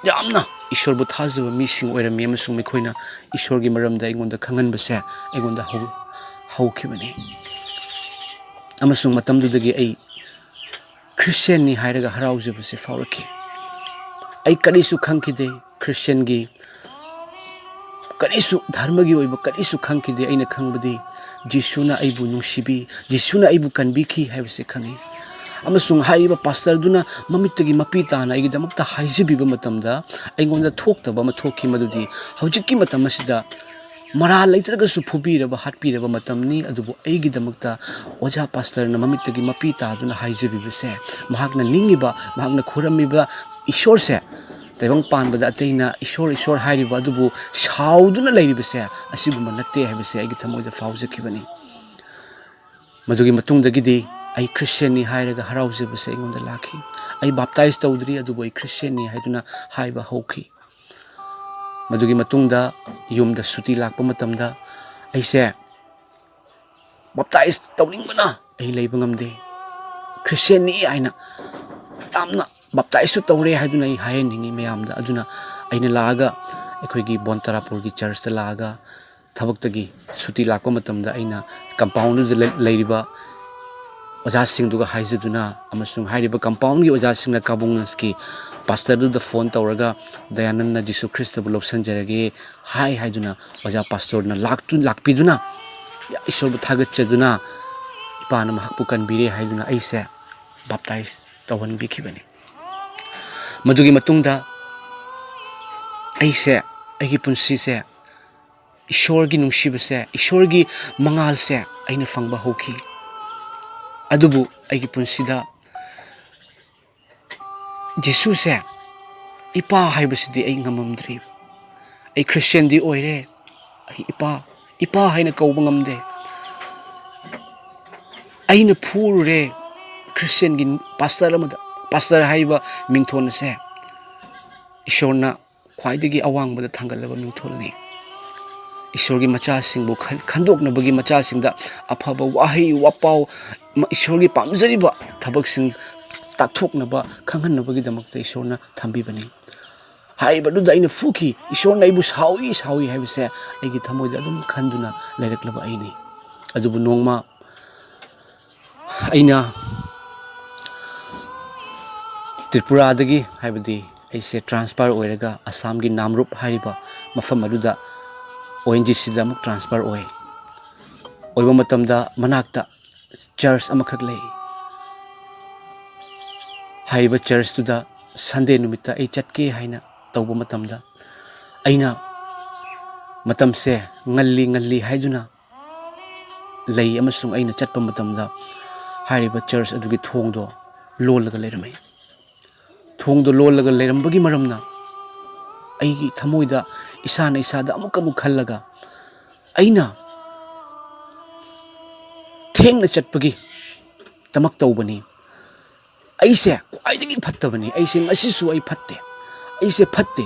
ꯌꯥꯝꯅ ꯏꯁꯣꯔꯕꯨ ꯊꯥꯖꯕ ꯃꯤꯁꯤꯡ ꯑꯣꯏꯔꯝꯃꯤ, ꯑꯃꯁꯨꯡ ꯃꯈꯣꯏꯅ ꯏꯁꯣꯔꯒꯤ ꯃꯔꯝꯗ ꯑꯩꯉꯣꯟꯗ ꯈꯪꯍꯟꯕꯁꯦ ꯑꯩꯉꯣꯟꯗ ꯍꯧ-, ꯍꯧꯈꯤꯕꯅꯤ꯫ ꯑꯃꯁꯨꯡ ꯃꯇꯝꯗꯨꯗꯒꯤ ꯑꯩ ꯈ꯭ꯔꯤꯁꯇꯤꯌꯥꯟꯅꯤ ꯍꯥꯏꯔꯒ ꯍꯔꯥꯎꯖꯕꯁꯦ ꯐꯥꯎꯔꯛꯈꯤ꯫ ꯑꯩ ꯀꯔꯤꯁꯨ ꯈꯪꯈꯤꯗꯦ, ꯈ꯭ꯔꯤꯁꯇꯤꯌꯥꯟꯒꯤ ꯀꯔꯤꯁꯨ, ꯙꯔꯃꯒꯤ ꯑꯣꯏꯕ ꯀꯔꯤꯁꯨ ꯈꯪꯈꯤꯗꯦ꯫ ꯑꯩꯅ ꯈꯪꯕꯗꯤ ꯖꯤꯁꯨꯅ ꯑꯩꯕꯨ ꯅꯨꯡꯁꯤꯕꯤ, ꯖꯤꯁꯨꯅ ꯑꯩꯕꯨ ꯀꯟꯕꯤꯈꯤ ꯍꯥꯏꯕꯁꯤ ꯈꯪꯉꯤ꯫ ꯑꯃꯁꯨꯡ ꯍꯥꯏꯔꯤꯕ ꯄꯥꯁꯇꯔꯗꯨꯅ ꯃꯃꯤꯠꯇꯒꯤ ꯃꯄꯤ ꯇꯥꯅ ꯑꯩꯒꯤꯗꯃꯛꯇ ꯍꯥꯏꯖꯕꯤꯕ ꯃꯇꯝꯗ ꯑꯩꯉꯣꯟꯗ ꯊꯣꯛꯇꯕ ꯑꯃ ꯊꯣꯛꯈꯤ, ꯃꯗꯨꯗꯤ ꯍꯧꯖꯤꯛꯀꯤ ꯃꯇꯝ ꯑꯁꯤꯗ ꯃꯔꯥꯜ ꯂꯩꯇ꯭ꯔꯒꯁꯨ ꯐꯨꯕꯤꯔꯕ, ꯍꯥꯠꯄꯤꯔꯕ ꯃꯇꯝꯅꯤ, ꯑꯗꯨꯕꯨ ꯑꯩꯒꯤꯗꯃꯛꯇ ꯑꯣꯖꯥ ꯄꯥꯁꯇꯔꯅ ꯃꯃꯤꯠꯇꯒꯤ ꯃꯄꯤ ꯇꯥꯗꯨꯅ ꯍꯥꯏꯖꯕꯤꯕꯁꯦ, ꯃꯍꯥꯛꯅ ꯅꯤꯡꯉꯤꯕ, ꯃꯍꯥꯛꯅ ꯈꯨꯔꯝꯃꯤꯕ ꯏꯁꯣꯔꯁꯦ ꯇꯥꯏꯕꯪ ꯄꯥꯟꯕꯗ ꯑꯇꯩꯅ ꯏꯁꯣꯔ, ꯏꯁꯣꯔ ꯍꯥꯏꯔꯤꯕ ꯑꯗꯨꯕꯨ ꯁꯥꯎꯗꯨꯅ ꯂꯩꯔꯤꯕꯁꯦ ꯑꯁꯤꯒꯨꯝꯕ ꯅꯠꯇꯦ ꯍꯥꯏꯕꯁꯦ ꯑꯩꯒꯤ ꯊꯃꯣꯏꯗ ꯐꯥꯎꯖꯈꯤꯕꯅꯤ꯫ ꯃꯗꯨꯒꯤ ꯃꯇꯨꯡꯗꯒꯤꯗꯤ ꯑꯩ ꯈ꯭ꯔꯤꯁꯇꯤꯌꯥꯟꯅꯤ ꯍꯥꯏꯔꯒ ꯍꯔꯥꯎꯖꯕꯁꯦ ꯑꯩꯉꯣꯟꯗ ꯂꯥꯛꯈꯤ꯫ ꯑꯩ ꯕꯥꯞꯇꯥꯏꯖ ꯇꯧꯗ꯭ꯔꯤ, ꯑꯗꯨꯕꯨ ꯑꯩ ꯈ꯭ꯔꯤꯁꯇꯤꯌꯥꯟꯅꯤ ꯍꯥꯏꯗꯨꯅ ꯍꯥꯏꯕ ꯍꯧꯈꯤ꯫ ꯃꯗꯨꯒꯤ ꯃꯇꯨꯡꯗ ꯌꯨꯝꯗ ꯁꯨꯇꯤ ꯂꯥꯛꯄ ꯃꯇꯝꯗ ꯑꯩꯁꯦ ꯕꯥꯞꯇꯥꯏꯖ ꯇꯧꯅꯤꯡꯕꯅ ꯑꯩ ꯂꯩꯕ ꯉꯝꯗꯦ꯫ ꯈ꯭ꯔꯤꯁꯇꯤꯌꯥꯟꯅꯤ ꯍꯥꯏꯅ ꯌꯥꯝꯅ ꯕꯥꯞꯇꯥꯏꯖꯁꯨ ꯇꯧꯔꯦ ꯍꯥꯏꯗꯨꯅ ꯑꯩ ꯍꯥꯏꯍꯟꯅꯤꯡꯉꯤ ꯃꯌꯥꯝꯗ꯫ ꯑꯗꯨꯅ ꯑꯩꯅ ꯂꯥꯛꯑꯒ ꯑꯩꯈꯣꯏꯒꯤ ꯕꯣꯟ ꯇꯔꯥꯄꯨꯔꯒꯤ ꯆꯔꯆꯇ ꯂꯥꯛꯑꯒ ꯊꯕꯛꯇꯒꯤ ꯁꯨꯇꯤ ꯂꯥꯛꯄ ꯃꯇꯝꯗ ꯑꯩꯅ ꯀꯝꯄꯥꯎꯟꯗꯨꯗ ꯂꯩ-, ꯂꯩꯔꯤꯕ ꯑꯣꯖꯥꯁꯤꯡꯗꯨꯒ ꯍꯥꯏꯖꯗꯨꯅ ꯑꯃꯁꯨꯡ ꯍꯥꯏꯔꯤꯕ ꯀꯝꯄꯥꯎꯟꯒꯤ ꯑꯣꯖꯥꯁꯤꯡꯅ ꯀꯥꯕꯨꯡꯁꯀꯤ ꯄꯥꯁꯇꯔꯗꯨꯗ ꯐꯣꯟ ꯇꯧꯔꯒ ꯗꯌꯥꯅꯟꯗꯅ ꯖꯤꯁꯨ ꯈ꯭ꯔꯤꯁꯇꯕꯨ ꯂꯧꯁꯤꯟꯖꯔꯒꯦ ꯍꯥꯏ ꯍꯥꯏꯗꯨꯅ ꯑꯣꯖꯥ ꯄꯥꯁꯇꯔꯅ ꯂꯥꯛꯇꯨ-, ꯂꯥꯛꯄꯤꯗꯨꯅ ꯏꯁꯣꯔꯕꯨ ꯊꯥꯒꯠꯆꯗꯨꯅ ꯏꯄꯥꯅ ꯃꯍꯥꯛꯄꯨ ꯀꯟꯕꯤꯔꯦ ꯍꯥꯏꯗꯨꯅ ꯑꯩꯁꯦ ꯕꯥꯞꯇꯥꯏꯖ ꯇꯧꯍꯟꯕꯤꯈꯤꯕꯅꯤ꯫ ꯃꯗꯨꯒꯤ ꯃꯇꯨꯡꯗ ꯑꯩꯁꯦ, ꯑꯩꯒꯤ ꯄꯨꯟꯁꯤꯁꯦ ꯏꯁꯣꯔꯒꯤ ꯅꯨꯡꯁꯤꯕꯁꯦ, ꯏꯁꯣꯔꯒꯤ ꯃꯉꯥꯜꯁꯦ ꯑꯩꯅ ꯐꯪꯕ ꯍꯧꯈꯤ꯫ ꯑꯗꯨꯕꯨ ꯑꯩꯒꯤ ꯄꯨꯟꯁꯤꯗ ꯖꯤꯁꯨꯁꯦ ꯏꯄꯥ ꯍꯥꯏꯕꯁꯤꯗꯤ ꯑꯩ ꯉꯝꯃꯝꯗ꯭ꯔꯤ꯫ ꯑꯩ ꯈ꯭ꯔꯤꯁꯇꯤꯌꯥꯟꯗꯤ ꯑꯣꯏꯔꯦ, ꯑꯩ ꯏꯄꯥ, ꯏꯄꯥ ꯍꯥꯏꯅ ꯀꯧꯕ ꯉꯝꯗꯦ꯫ ꯑꯩꯅ ꯐꯨꯔꯨꯔꯦ ꯈ꯭ꯔꯤꯁꯇꯤꯌꯥꯟꯒꯤ ꯄꯥꯁꯇꯔ ꯑꯃꯗ, ꯄꯥꯁꯇꯔ ꯍꯥꯏꯔꯤꯕ ꯃꯤꯡꯊꯣꯟ ꯑꯁꯦ ꯏꯁꯣꯔꯅ ꯈ꯭ꯋꯥꯏꯗꯒꯤ ꯑꯋꯥꯡꯕꯗ ꯊꯥꯡꯒꯠꯂꯕ ꯃꯤꯡꯊꯣꯜꯅꯤ꯫ ꯏꯁꯣꯔꯒꯤ ꯃꯆꯥꯁꯤꯡꯕꯨ ꯈꯟ-, ꯈꯟꯗꯣꯛꯅꯕꯒꯤ, ꯃꯆꯥꯁꯤꯡꯗ ꯑꯐꯕ ꯋꯥꯍꯩ ꯋꯥꯄꯥꯎ, ꯃ-, ꯏꯁꯣꯔꯒꯤ ꯄꯥꯝꯖꯔꯤꯕ ꯊꯕꯛꯁꯤꯡ ꯇꯥꯛꯊꯣꯛꯅꯕ, ꯈꯪꯍꯟꯅꯕꯒꯤꯗꯃꯛꯇ ꯏꯁꯣꯔꯅ ꯊꯝꯕꯤꯕꯅꯤ꯫ ꯍꯥꯏꯔꯤꯕꯗꯨꯗ ꯑꯩꯅ ꯐꯨꯈꯤ꯫ ꯏꯁꯣꯔꯅ ꯑꯩꯕꯨ ꯁꯥꯎꯏ, ꯁꯥꯎꯏ ꯍꯥꯏꯕꯁꯦ ꯑꯩꯒꯤ ꯊꯃꯣꯏꯗ ꯑꯗꯨꯝ ꯈꯟꯗꯨꯅ ꯂꯩꯔꯛꯂꯕ ꯑꯩꯅꯤ꯫ ꯑꯗꯨꯕꯨ ꯅꯣꯡꯃ ꯑꯩꯅ ꯇ꯭ꯔꯤꯄꯨꯔꯥꯗꯒꯤ, ꯍꯥꯏꯕꯗꯤ ꯑꯩꯁꯦ ꯇ꯭ꯔꯥꯟꯁꯐꯔ ꯑꯣꯏꯔꯒ ꯑꯁꯥꯝꯒꯤ ꯅꯥꯝꯔꯨꯞ ꯍꯥꯏꯔꯤꯕ ꯃꯐꯝ ꯑꯗꯨꯗ ꯑꯣ ꯑꯦꯟ ꯖꯤ ꯁꯤꯗ ꯑꯃꯨꯛ ꯇ꯭ꯔꯥꯟꯁꯐꯔ ꯑꯣꯏ꯫ ꯑꯣꯏꯕ ꯃꯇꯝꯗ ꯃꯅꯥꯛꯇ ꯆꯔꯆ ꯑꯃꯈꯛ ꯂꯩ꯫ ꯍꯥꯏꯔꯤꯕ ꯆꯔꯆꯇꯨꯗ ꯁꯟꯗꯦ ꯅꯨꯃꯤꯠꯇ ꯑꯩ ꯆꯠꯀꯦ ꯍꯥꯏꯅ ꯇꯧꯕ ꯃꯇꯝꯗ, ꯑꯩꯅ ꯃꯇꯝꯁꯦ ꯉꯜꯂꯤ ꯉꯜꯂꯤ ꯍꯥꯏꯗꯨꯅ ꯂꯩ, ꯑꯃꯁꯨꯡ ꯑꯩꯅ ꯆꯠꯄ ꯃꯇꯝꯗ ꯍꯥꯏꯔꯤꯕ ꯆꯔꯆ ꯑꯗꯨꯒꯤ ꯊꯣꯡꯗꯣ ꯂꯣꯜꯂꯒ ꯂꯩꯔꯝꯃꯤ꯫ ꯊꯣꯡꯗꯣ ꯂꯣꯜꯂꯒ ꯂꯩꯔꯝꯕꯒꯤ ꯃꯔꯝꯅ ꯑꯩꯒꯤ ꯊꯃꯣꯏꯗ ꯏꯁꯥꯅ ꯏꯁꯥꯗ ꯑꯃꯨꯛ ꯑꯃꯨꯛ ꯈꯜꯂꯒ, ꯑꯩꯅ ꯊꯦꯡꯅ ꯆꯠꯄꯒꯤ ꯗꯃꯛ ꯇꯧꯕꯅꯤ꯫ ꯑꯩꯁꯦ ꯈ꯭ꯋꯥꯏꯗꯒꯤ ꯐꯠꯇꯕꯅꯤ꯫ ꯑꯩꯁꯦ ꯉꯁꯤꯁꯨ ꯑꯩ ꯐꯠꯇꯦ꯫ ꯑꯩꯁꯦ ꯐꯠꯇꯦ꯫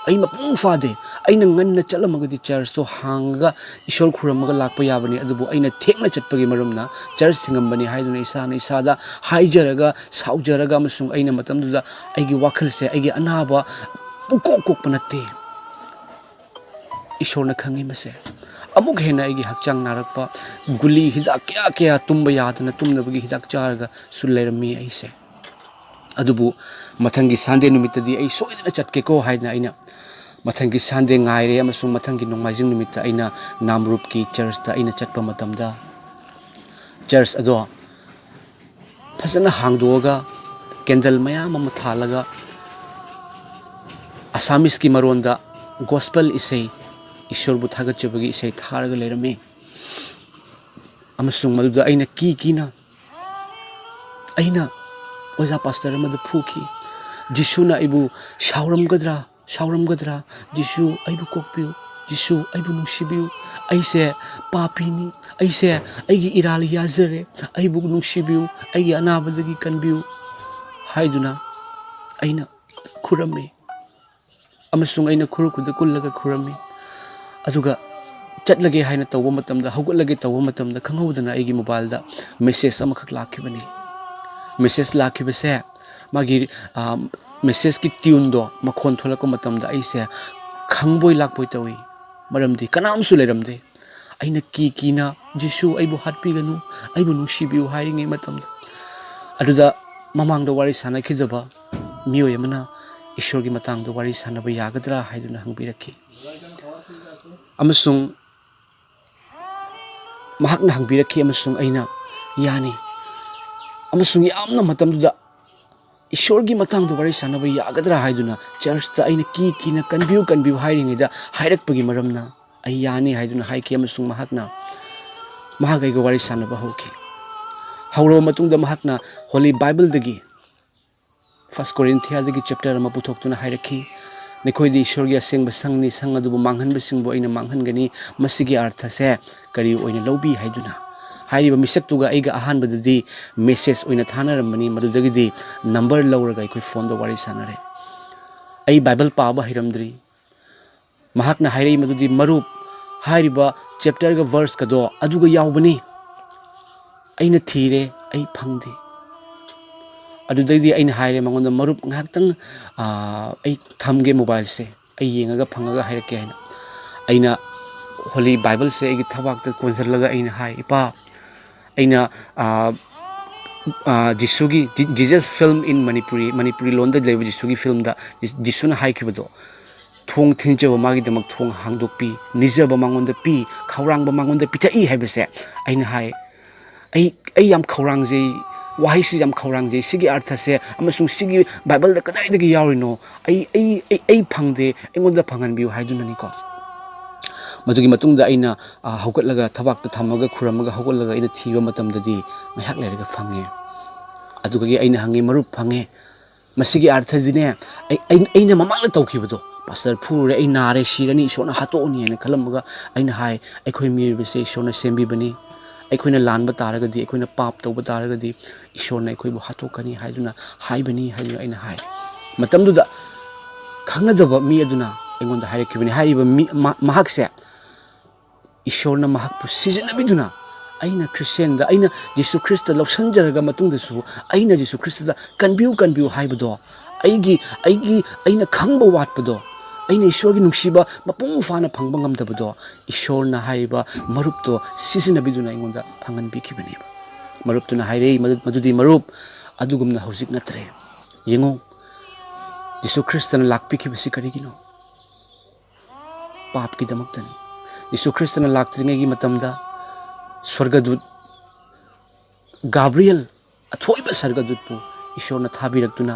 ꯑꯩ ꯃꯄꯨꯡ ꯐꯥꯗꯦ꯫ ꯑꯩꯅ ꯉꯟꯅ ꯆꯠꯂꯝꯃꯒꯗꯤ ꯆꯔꯆꯇꯣ ꯍꯥꯡꯉꯒ ꯏꯁꯣꯔ ꯈꯨꯔꯨꯝꯃꯒ ꯂꯥꯛꯄ ꯌꯥꯕꯅꯤ꯫ ꯑꯗꯨꯕꯨ ꯑꯩꯅ ꯊꯦꯡꯅ ꯆꯠꯄꯒꯤ ꯃꯔꯝꯅ ꯆꯔꯆ ꯊꯤꯡꯉꯝꯕꯅꯤ ꯍꯥꯏꯗꯨꯅ ꯏꯁꯥꯅ ꯏꯁꯥꯗ ꯍꯥꯏꯖꯔꯒ, ꯁꯥꯎꯖꯔꯒ, ꯑꯃꯁꯨꯡ ꯑꯩꯅ ꯃꯇꯝꯗꯨꯗ ꯑꯩꯒꯤ ꯋꯥꯈꯜꯁꯦ, ꯑꯩꯒꯤ ꯑꯅꯥꯕ ꯄꯨꯡꯀꯣꯛ ꯀꯣꯛꯄ ꯅꯠꯇꯦ꯫ ꯏꯁꯣꯔꯅ ꯈꯪꯉꯤ ꯃꯁꯦ꯫ ꯑꯃꯨꯛ ꯍꯦꯟꯅ ꯑꯩꯒꯤ ꯍꯛꯆꯥꯡ ꯅꯥꯔꯛꯄ, ꯒꯨꯂꯤ ꯍꯤꯗꯥꯛ ꯀꯌꯥ ꯀꯌꯥ, ꯇꯨꯝꯕ ꯌꯥꯗꯅ ꯇꯨꯝꯅꯕꯒꯤ ꯍꯤꯗꯥꯛ ꯆꯥꯔꯒꯁꯨ ꯂꯩꯔꯝꯃꯤ ꯑꯩꯁꯦ꯫ ꯑꯗꯨꯕꯨ ꯃꯊꯪꯒꯤ ꯁꯟꯗꯦ ꯅꯨꯃꯤꯠꯇꯗꯤ ꯑꯩ ꯁꯣꯏꯗꯅ ꯆꯠꯀꯦꯀꯣ ꯍꯥꯏꯗꯅ ꯑꯩꯅ ꯃꯊꯪꯒꯤ ꯁꯟꯗꯦ ꯉꯥꯏꯔꯦ, ꯑꯃꯁꯨꯡ ꯃꯊꯪꯒꯤ ꯅꯣꯡꯃꯥꯏꯖꯤꯡ ꯅꯨꯃꯤꯠꯇ ꯑꯩꯅ ꯅꯥꯝꯔꯨꯞꯀꯤ ꯆꯔꯆꯇ ꯑꯩꯅ ꯆꯠꯄ ꯃꯇꯝꯗ, ꯆꯔꯆ ꯑꯗꯣ ꯐꯖꯅ ꯍꯥꯡꯗꯣꯛꯑꯒ, ꯀꯦꯟꯗꯜ ꯃꯌꯥꯝ ꯑꯃ ꯊꯥꯜꯂꯒ, ꯑꯁꯥꯃꯤꯁꯀꯤ ꯃꯔꯣꯟꯗ ꯒꯣꯁꯄꯦꯜ ꯏꯁꯩ, ꯏꯁꯣꯔꯕꯨ ꯊꯥꯒꯠꯆꯕꯒꯤ ꯏꯁꯩ ꯊꯥꯔꯒ ꯂꯩꯔꯝꯃꯤ꯫ ꯑꯃꯁꯨꯡ ꯃꯗꯨꯗ ꯑꯩꯅ ꯀꯤ ꯀꯤꯅ, ꯑꯩꯅ ꯑꯣꯖꯥ ꯄꯥꯁꯇꯔ ꯑꯃꯗ ꯐꯨꯈꯤ꯫ "ꯖꯤꯁꯨꯅ ꯑꯩꯕꯨ ꯁꯥꯎꯔꯝꯒꯗ꯭ꯔꯥ, ꯁꯥꯎꯔꯝꯒꯗ꯭ꯔꯥ? ꯖꯤꯁꯨ, ꯑꯩꯕꯨ ꯀꯣꯛꯄꯤꯌꯨ꯫ ꯖꯤꯁꯨ, ꯑꯩꯕꯨ ꯅꯨꯡꯁꯤꯕꯤꯌꯨ꯫ ꯑꯩꯁꯦ ꯄꯥꯄꯤꯅꯤ꯫ ꯑꯩꯁꯦ, ꯑꯩꯒꯤ ꯏꯔꯥꯜ ꯌꯥꯖꯔꯦ꯫ ꯑꯩꯕꯨ ꯅꯨꯡꯁꯤꯕꯤꯌꯨ꯫ ꯑꯩꯒꯤ ꯑꯅꯥꯕꯗꯒꯤ ꯀꯟꯕꯤꯌꯨ" ꯍꯥꯏꯗꯨꯅ ꯑꯩꯅ ꯈꯨꯔꯝꯃꯤ꯫ ꯑꯃꯁꯨꯡ ꯑꯩꯅ ꯈꯨꯔꯨ ꯈꯨꯗ ꯀꯨꯜꯂꯒ ꯈꯨꯔꯝꯃꯤ꯫ ꯑꯗꯨꯒ ꯆꯠꯂꯒꯦ ꯍꯥꯏꯅ ꯇꯧꯕ ꯃꯇꯝꯗ, ꯍꯧꯒꯠꯂꯒꯦ ꯇꯧꯕ ꯃꯇꯝꯗ, ꯈꯪꯍꯧꯗꯅ ꯑꯩꯒꯤ ꯃꯣꯕꯥꯏꯜꯗ ꯃꯦꯁꯦꯖ ꯑꯃꯈꯛ ꯂꯥꯛꯈꯤꯕꯅꯤ꯫ ꯃꯦꯁꯦꯖ ꯂꯥꯛꯈꯤꯕꯁꯦ, ꯃꯥꯒꯤ, ꯑ, ꯃꯦꯁꯦꯖꯀꯤ ꯇ꯭ꯌꯨꯟꯗꯣ, ꯃꯈꯣꯟ ꯊꯣꯛꯂꯛꯄ ꯃꯇꯝꯗ ꯑꯩꯁꯦ ꯈꯪꯕꯣꯏ ꯂꯥꯛꯄꯣꯏ ꯇꯧꯏ꯫ ꯃꯔꯝꯗꯤ ꯀꯅꯥꯝꯁꯨ ꯂꯩꯔꯝꯗꯦ꯫ ꯑꯩꯅ ꯀꯤ ꯀꯤꯅ, "ꯖꯤꯁꯨ, ꯑꯩꯕꯨ ꯍꯥꯠꯄꯤꯒꯅꯨ, ꯑꯩꯕꯨ ꯅꯨꯡꯁꯤꯕꯤꯌꯨ" ꯍꯥꯏꯔꯤꯉꯩ ꯃꯇꯝꯗ, ꯑꯗꯨꯗ ꯃꯃꯥꯡꯗ ꯋꯥꯔꯤ ꯁꯥꯟꯅꯈꯤꯗꯕ ꯃꯤꯑꯣꯏ ꯑꯃꯅ ꯏꯁꯣꯔꯒꯤ ꯃꯇꯥꯡꯗ ꯋꯥꯔꯤ ꯁꯥꯟꯅꯕ ꯌꯥꯒꯗ꯭ꯔꯥ ꯍꯥꯏꯗꯨꯅ ꯍꯪꯕꯤꯔꯛꯈꯤ꯫ ꯑꯃꯁꯨꯡ ꯃꯍꯥꯛꯅ ꯍꯪꯕꯤꯔꯛꯈꯤ, ꯑꯃꯁꯨꯡ ꯑꯩꯅ ꯌꯥꯅꯤ꯫ ꯑꯃꯁꯨꯡ ꯌꯥꯝꯅ ꯃꯇꯝꯗꯨꯗ ꯏꯁꯣꯔꯒꯤ ꯃꯇꯥꯡꯗ ꯋꯥꯔꯤ ꯁꯥꯟꯅꯕ ꯌꯥꯒꯗ꯭ꯔꯥ ꯍꯥꯏꯗꯨꯅ ꯆꯔꯆꯇ ꯑꯩꯅ ꯀꯤ ꯀꯤꯅ "ꯀꯟꯕꯤꯌꯨ, ꯀꯟꯕꯤꯌꯨ" ꯍꯥꯏꯔꯤꯉꯩꯗ ꯍꯥꯏꯔꯛꯄꯒꯤ ꯃꯔꯝꯅ ꯑꯩ ꯌꯥꯅꯤ ꯍꯥꯏꯗꯨꯅ ꯍꯥꯏꯈꯤ, ꯑꯃꯁꯨꯡ ꯃꯍꯥꯛꯅ ꯃꯍꯥꯛ ꯑꯩꯒ ꯋꯥꯔꯤ ꯁꯥꯟꯅꯕ ꯍꯧꯈꯤ꯫ ꯍꯧꯔꯕ ꯃꯇꯨꯡꯗ ꯃꯍꯥꯛꯅ ꯍꯣꯂꯤ ꯕꯥꯏꯕꯜꯗꯒꯤ, ꯐꯥꯔꯁ ꯀꯣꯔꯤꯟꯊꯤꯌꯥꯗꯒꯤ ꯆꯦꯞꯇꯔ ꯑꯃ ꯄꯨꯊꯣꯛꯇꯨꯅ ꯍꯥꯏꯔꯛꯈꯤ, ꯅꯈꯣꯏꯗꯤ ꯏꯁꯣꯔꯒꯤ ꯑꯁꯦꯡꯕ ꯁꯪꯅꯤ, ꯁꯪ ꯑꯗꯨꯕꯨ ꯃꯥꯡꯍꯟꯕꯁꯤꯡꯕꯨ ꯑꯩꯅ ꯃꯥꯡꯍꯟꯒꯅꯤ꯫ ꯃꯁꯤꯒꯤ ꯑꯔꯊꯁꯦ ꯀꯔꯤ ꯑꯣꯏꯅ ꯂꯧꯕꯤ ꯍꯥꯏꯗꯨꯅ ꯍꯥꯏꯔꯤꯕ ꯃꯤꯁꯛꯇꯨꯒ ꯑꯩꯒ ꯑꯍꯥꯟꯕꯗꯗꯤ ꯃꯦꯁꯦꯖ ꯑꯣꯏꯅ ꯊꯥꯅꯔꯝꯕꯅꯤ, ꯃꯗꯨꯗꯒꯤꯗꯤ ꯅꯝꯕꯔ ꯂꯧꯔꯒ ꯑꯩꯈꯣꯏ ꯐꯣꯟꯗ ꯋꯥꯔꯤ ꯁꯥꯟꯅꯔꯦ꯫ ꯑꯩ ꯕꯥꯏꯕꯜ ꯄꯥꯕ ꯍꯩꯔꯝꯗ꯭ꯔꯤ꯫ ꯃꯍꯥꯛꯅ ꯍꯥꯏꯔꯛꯏ ꯃꯗꯨꯗꯤ, "ꯃꯔꯨꯞ, ꯍꯥꯏꯔꯤꯕ ꯆꯦꯞꯇꯔꯒ ꯚꯔꯁꯀꯗꯣ ꯑꯗꯨꯒ ꯌꯥꯎꯕꯅꯤ꯫ ꯑꯩꯅ ꯊꯤꯔꯦ, ꯑꯩ ꯐꯪꯗꯦ꯫" ꯑꯗꯨꯗꯩꯗꯤ ꯑꯩꯅ ꯍꯥꯏꯔꯦ ꯃꯉꯣꯟꯗ, "ꯃꯔꯨꯞ, ꯉꯥꯏꯍꯥꯛꯇꯪ, ꯑꯥ, ꯑꯩ ꯊꯝꯒꯦ ꯃꯣꯕꯥꯏꯜꯁꯦ, ꯑꯩ ꯌꯦꯡꯉꯒ ꯐꯪꯉꯒ ꯍꯥꯏꯔꯛꯀꯦ" ꯍꯥꯏꯅ꯫ ꯑꯩꯅ ꯍꯣꯂꯤ ꯕꯥꯏꯕꯜꯁꯦ ꯑꯩꯒꯤ ꯊꯕꯥꯛꯇ ꯀꯣꯟꯁꯤꯜꯂꯒ ꯑꯩꯅ ꯍꯥꯏ, "ꯏꯄꯥ, ꯑꯩꯅ, ꯑꯥ, ꯑꯥ, ꯖꯤꯁꯨꯒꯤ, ꯖꯤ-, Jesus film in Manipuri, Manipuri ꯂꯣꯟꯗ ꯂꯩꯕ ꯖꯤꯁꯨꯒꯤ ꯐꯤꯂꯝꯗ ꯖꯤ-, ꯖꯤꯁꯨꯅ ꯍꯥꯏꯈꯤꯕꯗꯣ, ꯊꯣꯡ ꯊꯤꯟꯖꯕ ꯃꯥꯒꯤꯗꯃꯛ ꯊꯣꯡ ꯍꯥꯡꯗꯣꯛꯄꯤ, ꯅꯤꯖꯕ ꯃꯉꯣꯟꯗ ꯄꯤ, ꯈꯧꯔꯥꯡꯕ ꯃꯉꯣꯟꯗ ꯄꯤꯊꯛꯏ ꯍꯥꯏꯕꯁꯦ ꯑꯩꯅ ꯍꯥꯏ꯫ ꯑꯩ, ꯑꯩ ꯌꯥꯝ ꯈꯧꯔꯥꯡꯖꯩ, ꯋꯥꯍꯩꯁꯤ ꯌꯥꯝ ꯈꯧꯔꯥꯡꯖꯩ, ꯁꯤꯒꯤ ꯑꯔꯊꯁꯦ ꯑꯃꯁꯨꯡ ꯁꯤꯒꯤ ꯕꯥꯏꯕꯜꯗ ꯀꯗꯥꯏꯗꯒꯤ ꯌꯥꯎꯔꯤꯅꯣ? ꯑꯩ, ꯑꯩ, ꯑꯩ, ꯑꯩ ꯐꯪꯗꯦ, ꯑꯩꯉꯣꯟꯗ ꯐꯪꯍꯟꯕꯤꯌꯨ" ꯍꯥꯏꯗꯨꯅꯅꯤꯀꯣ꯫ ꯃꯗꯨꯒꯤ ꯃꯇꯨꯡꯗ ꯑꯩꯅ, ꯑ, ꯍꯧꯒꯠꯂꯒ, ꯊꯕꯥꯛꯇ ꯊꯝꯃꯒ, ꯈꯨꯔꯝꯃꯒ ꯍꯧꯒꯠꯂꯒ ꯑꯩꯅ ꯊꯤꯕ ꯃꯇꯝꯗꯗꯤ ꯉꯥꯏꯍꯥꯛ ꯂꯩꯔꯒ ꯐꯪꯉꯦ꯫ ꯑꯗꯨꯗꯒꯤ ꯑꯩꯅ ꯍꯪꯉꯦ, "ꯃꯔꯨꯞ, ꯐꯪꯉꯦ꯫ ꯃꯁꯤꯒꯤ ꯑꯔꯊꯗꯤꯅꯦ, ꯑꯩ, ꯑꯩ, ꯑꯩꯅ ꯃꯃꯥꯡꯗ ꯇꯧꯈꯤꯕꯗꯣ, ꯄꯥꯁꯇꯔ ꯐꯨꯔꯨꯔꯦ, ꯑꯩ ꯅꯥꯔꯦ, ꯁꯤꯔꯅꯤ, ꯏꯁꯣꯔꯅ ꯍꯥꯠꯇꯣꯛꯑꯅꯤ" ꯍꯥꯏꯅ ꯈꯜꯂꯝꯃꯒ ꯑꯩꯅ ꯍꯥꯏ, "ꯑꯩꯈꯣꯏ ꯃꯤꯑꯣꯏꯕꯁꯦ ꯏꯁꯣꯔꯅ ꯁꯦꯝꯕꯤꯕꯅꯤ꯫ ꯑꯩꯈꯣꯏꯅ ꯂꯥꯟꯕ ꯇꯥꯔꯒꯗꯤ, ꯑꯩꯈꯣꯏꯅ ꯄꯥꯞ ꯇꯧꯕ ꯇꯥꯔꯒꯗꯤ ꯏꯁꯣꯔꯅ ꯑꯩꯈꯣꯏꯕꯨ ꯍꯥꯠꯇꯣꯛꯀꯅꯤ ꯍꯥꯏꯗꯨꯅ ꯍꯥꯏꯕꯅꯤ" ꯍꯥꯏꯗꯨꯅ ꯑꯩꯅ ꯍꯥꯏ꯫ ꯃꯇꯝꯗꯨꯗ ꯈꯪꯅꯗꯕ ꯃꯤ ꯑꯗꯨꯅ ꯑꯩꯉꯣꯟꯗ ꯍꯥꯏꯔꯛꯈꯤꯕꯅꯤ꯫ ꯍꯥꯏꯔꯤꯕ ꯃꯤ, ꯃ-, ꯃꯍꯥꯛꯁꯦ ꯏꯁꯣꯔꯅ ꯃꯍꯥꯛꯄꯨ ꯁꯤꯖꯤꯟꯅꯕꯤꯗꯨꯅ ꯑꯩꯅ ꯈ꯭ꯔꯤꯁꯇꯦꯟꯗ, ꯑꯩꯅ ꯖꯤꯁꯨ ꯈ꯭ꯔꯤꯁꯇ ꯂꯧꯁꯤꯟꯖꯔꯒ ꯃꯇꯨꯡꯗꯁꯨ ꯑꯩꯅ ꯖꯤꯁꯨ ꯈ꯭ꯔꯤꯁꯇꯗ "ꯀꯟꯕꯤꯌꯨ, ꯀꯟꯕꯤꯌꯨ" ꯍꯥꯏꯕꯗꯣ, ꯑꯩꯒꯤ, ꯑꯩꯒꯤ, ꯑꯩꯅ ꯈꯪꯕ ꯋꯥꯠꯄꯗꯣ, ꯑꯩꯅ ꯏꯁꯣꯔꯒꯤ ꯅꯨꯡꯁꯤꯕ ꯃꯄꯨꯡ ꯐꯥꯅ ꯐꯪꯕ ꯉꯝꯗꯕꯗꯣ, ꯏꯁꯣꯔꯅ ꯍꯥꯏꯔꯤꯕ ꯃꯔꯨꯞꯇꯣ ꯁꯤꯖꯤꯟꯅꯕꯤꯗꯨꯅ ꯑꯩꯉꯣꯟꯗ ꯐꯪꯍꯟꯕꯤꯈꯤꯕꯅꯦꯕ꯫ ꯃꯔꯨꯞꯇꯨꯅ ꯍꯥꯏꯔꯛꯏ, "ꯃꯗꯨ-, ꯃꯗꯨꯗꯤ ꯃꯔꯨꯞ, ꯑꯗꯨꯒꯨꯝꯅ ꯍꯧꯖꯤꯛ ꯅꯠꯇ꯭ꯔꯦ꯫ ꯌꯦꯡꯉꯨ, ꯖꯤꯁꯨ ꯈ꯭ꯔꯤꯁꯇꯅ ꯂꯥꯛꯄꯤꯈꯤꯕꯁꯤ ꯀꯔꯤꯒꯤꯅꯣ? ꯄꯥꯞꯀꯤꯗꯃꯛꯇꯅꯤ꯫" ꯖꯤꯁꯨ ꯈ꯭ꯔꯤꯁꯇꯅ ꯂꯥꯛꯇ꯭ꯔꯤꯉꯩꯒꯤ ꯃꯇꯝꯗ ꯁ꯭ꯋꯔꯒꯗꯨꯠ ꯒꯥꯕ꯭ꯔꯤꯌꯦꯜ, ꯑꯊꯣꯏꯕ ꯁ꯭ꯋꯔꯒꯗꯨꯠꯄꯨ ꯏꯁꯣꯔꯅ ꯊꯥꯕꯤꯔꯛꯇꯨꯅ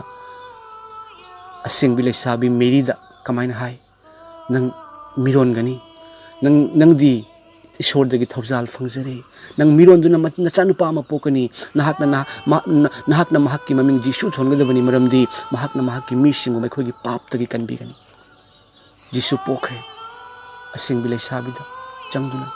ꯑꯁꯦꯡꯕꯤ ꯂꯩꯁꯥꯕꯤ ꯃꯦꯔꯤꯗ ꯀꯃꯥꯏꯅ ꯍꯥꯏ? "ꯅꯪ ꯃꯤꯔꯣꯟꯒꯅꯤ꯫ ꯅꯪ, ꯅꯪꯗꯤ ꯏꯁꯣꯔꯗꯒꯤ ꯊꯧꯖꯥꯜ ꯐꯪꯖꯔꯦ꯫ ꯅꯪ ꯃꯤꯔꯣꯟꯗꯨꯅ ꯃ-, ꯅꯆꯥꯅꯨꯄꯥ ꯑꯃ ꯄꯣꯛꯀꯅꯤ꯫ ꯅꯍꯥꯛꯅ, ꯅꯍꯥꯛ-, ꯃ-, ꯅ-, ꯅꯍꯥꯛꯅ ꯃꯍꯥꯛꯀꯤ ꯃꯃꯤꯡ ꯖꯤꯁꯨ ꯊꯣꯟꯒꯗꯕꯅꯤ, ꯃꯔꯝꯗꯤ ꯃꯍꯥꯛꯅ ꯃꯍꯥꯛꯀꯤ ꯃꯤꯁꯤꯡꯕꯨ ꯃꯈꯣꯏꯒꯤ ꯄꯥꯞꯇꯒꯤ ꯀꯟꯕꯤꯒꯅꯤ꯫" ꯖꯤꯁꯨ ꯄꯣꯛꯈ꯭ꯔꯦ꯫ ꯑꯁꯦꯡꯕꯤ ꯂꯩꯁꯥꯕꯤꯗ ꯆꯪꯗꯨꯅ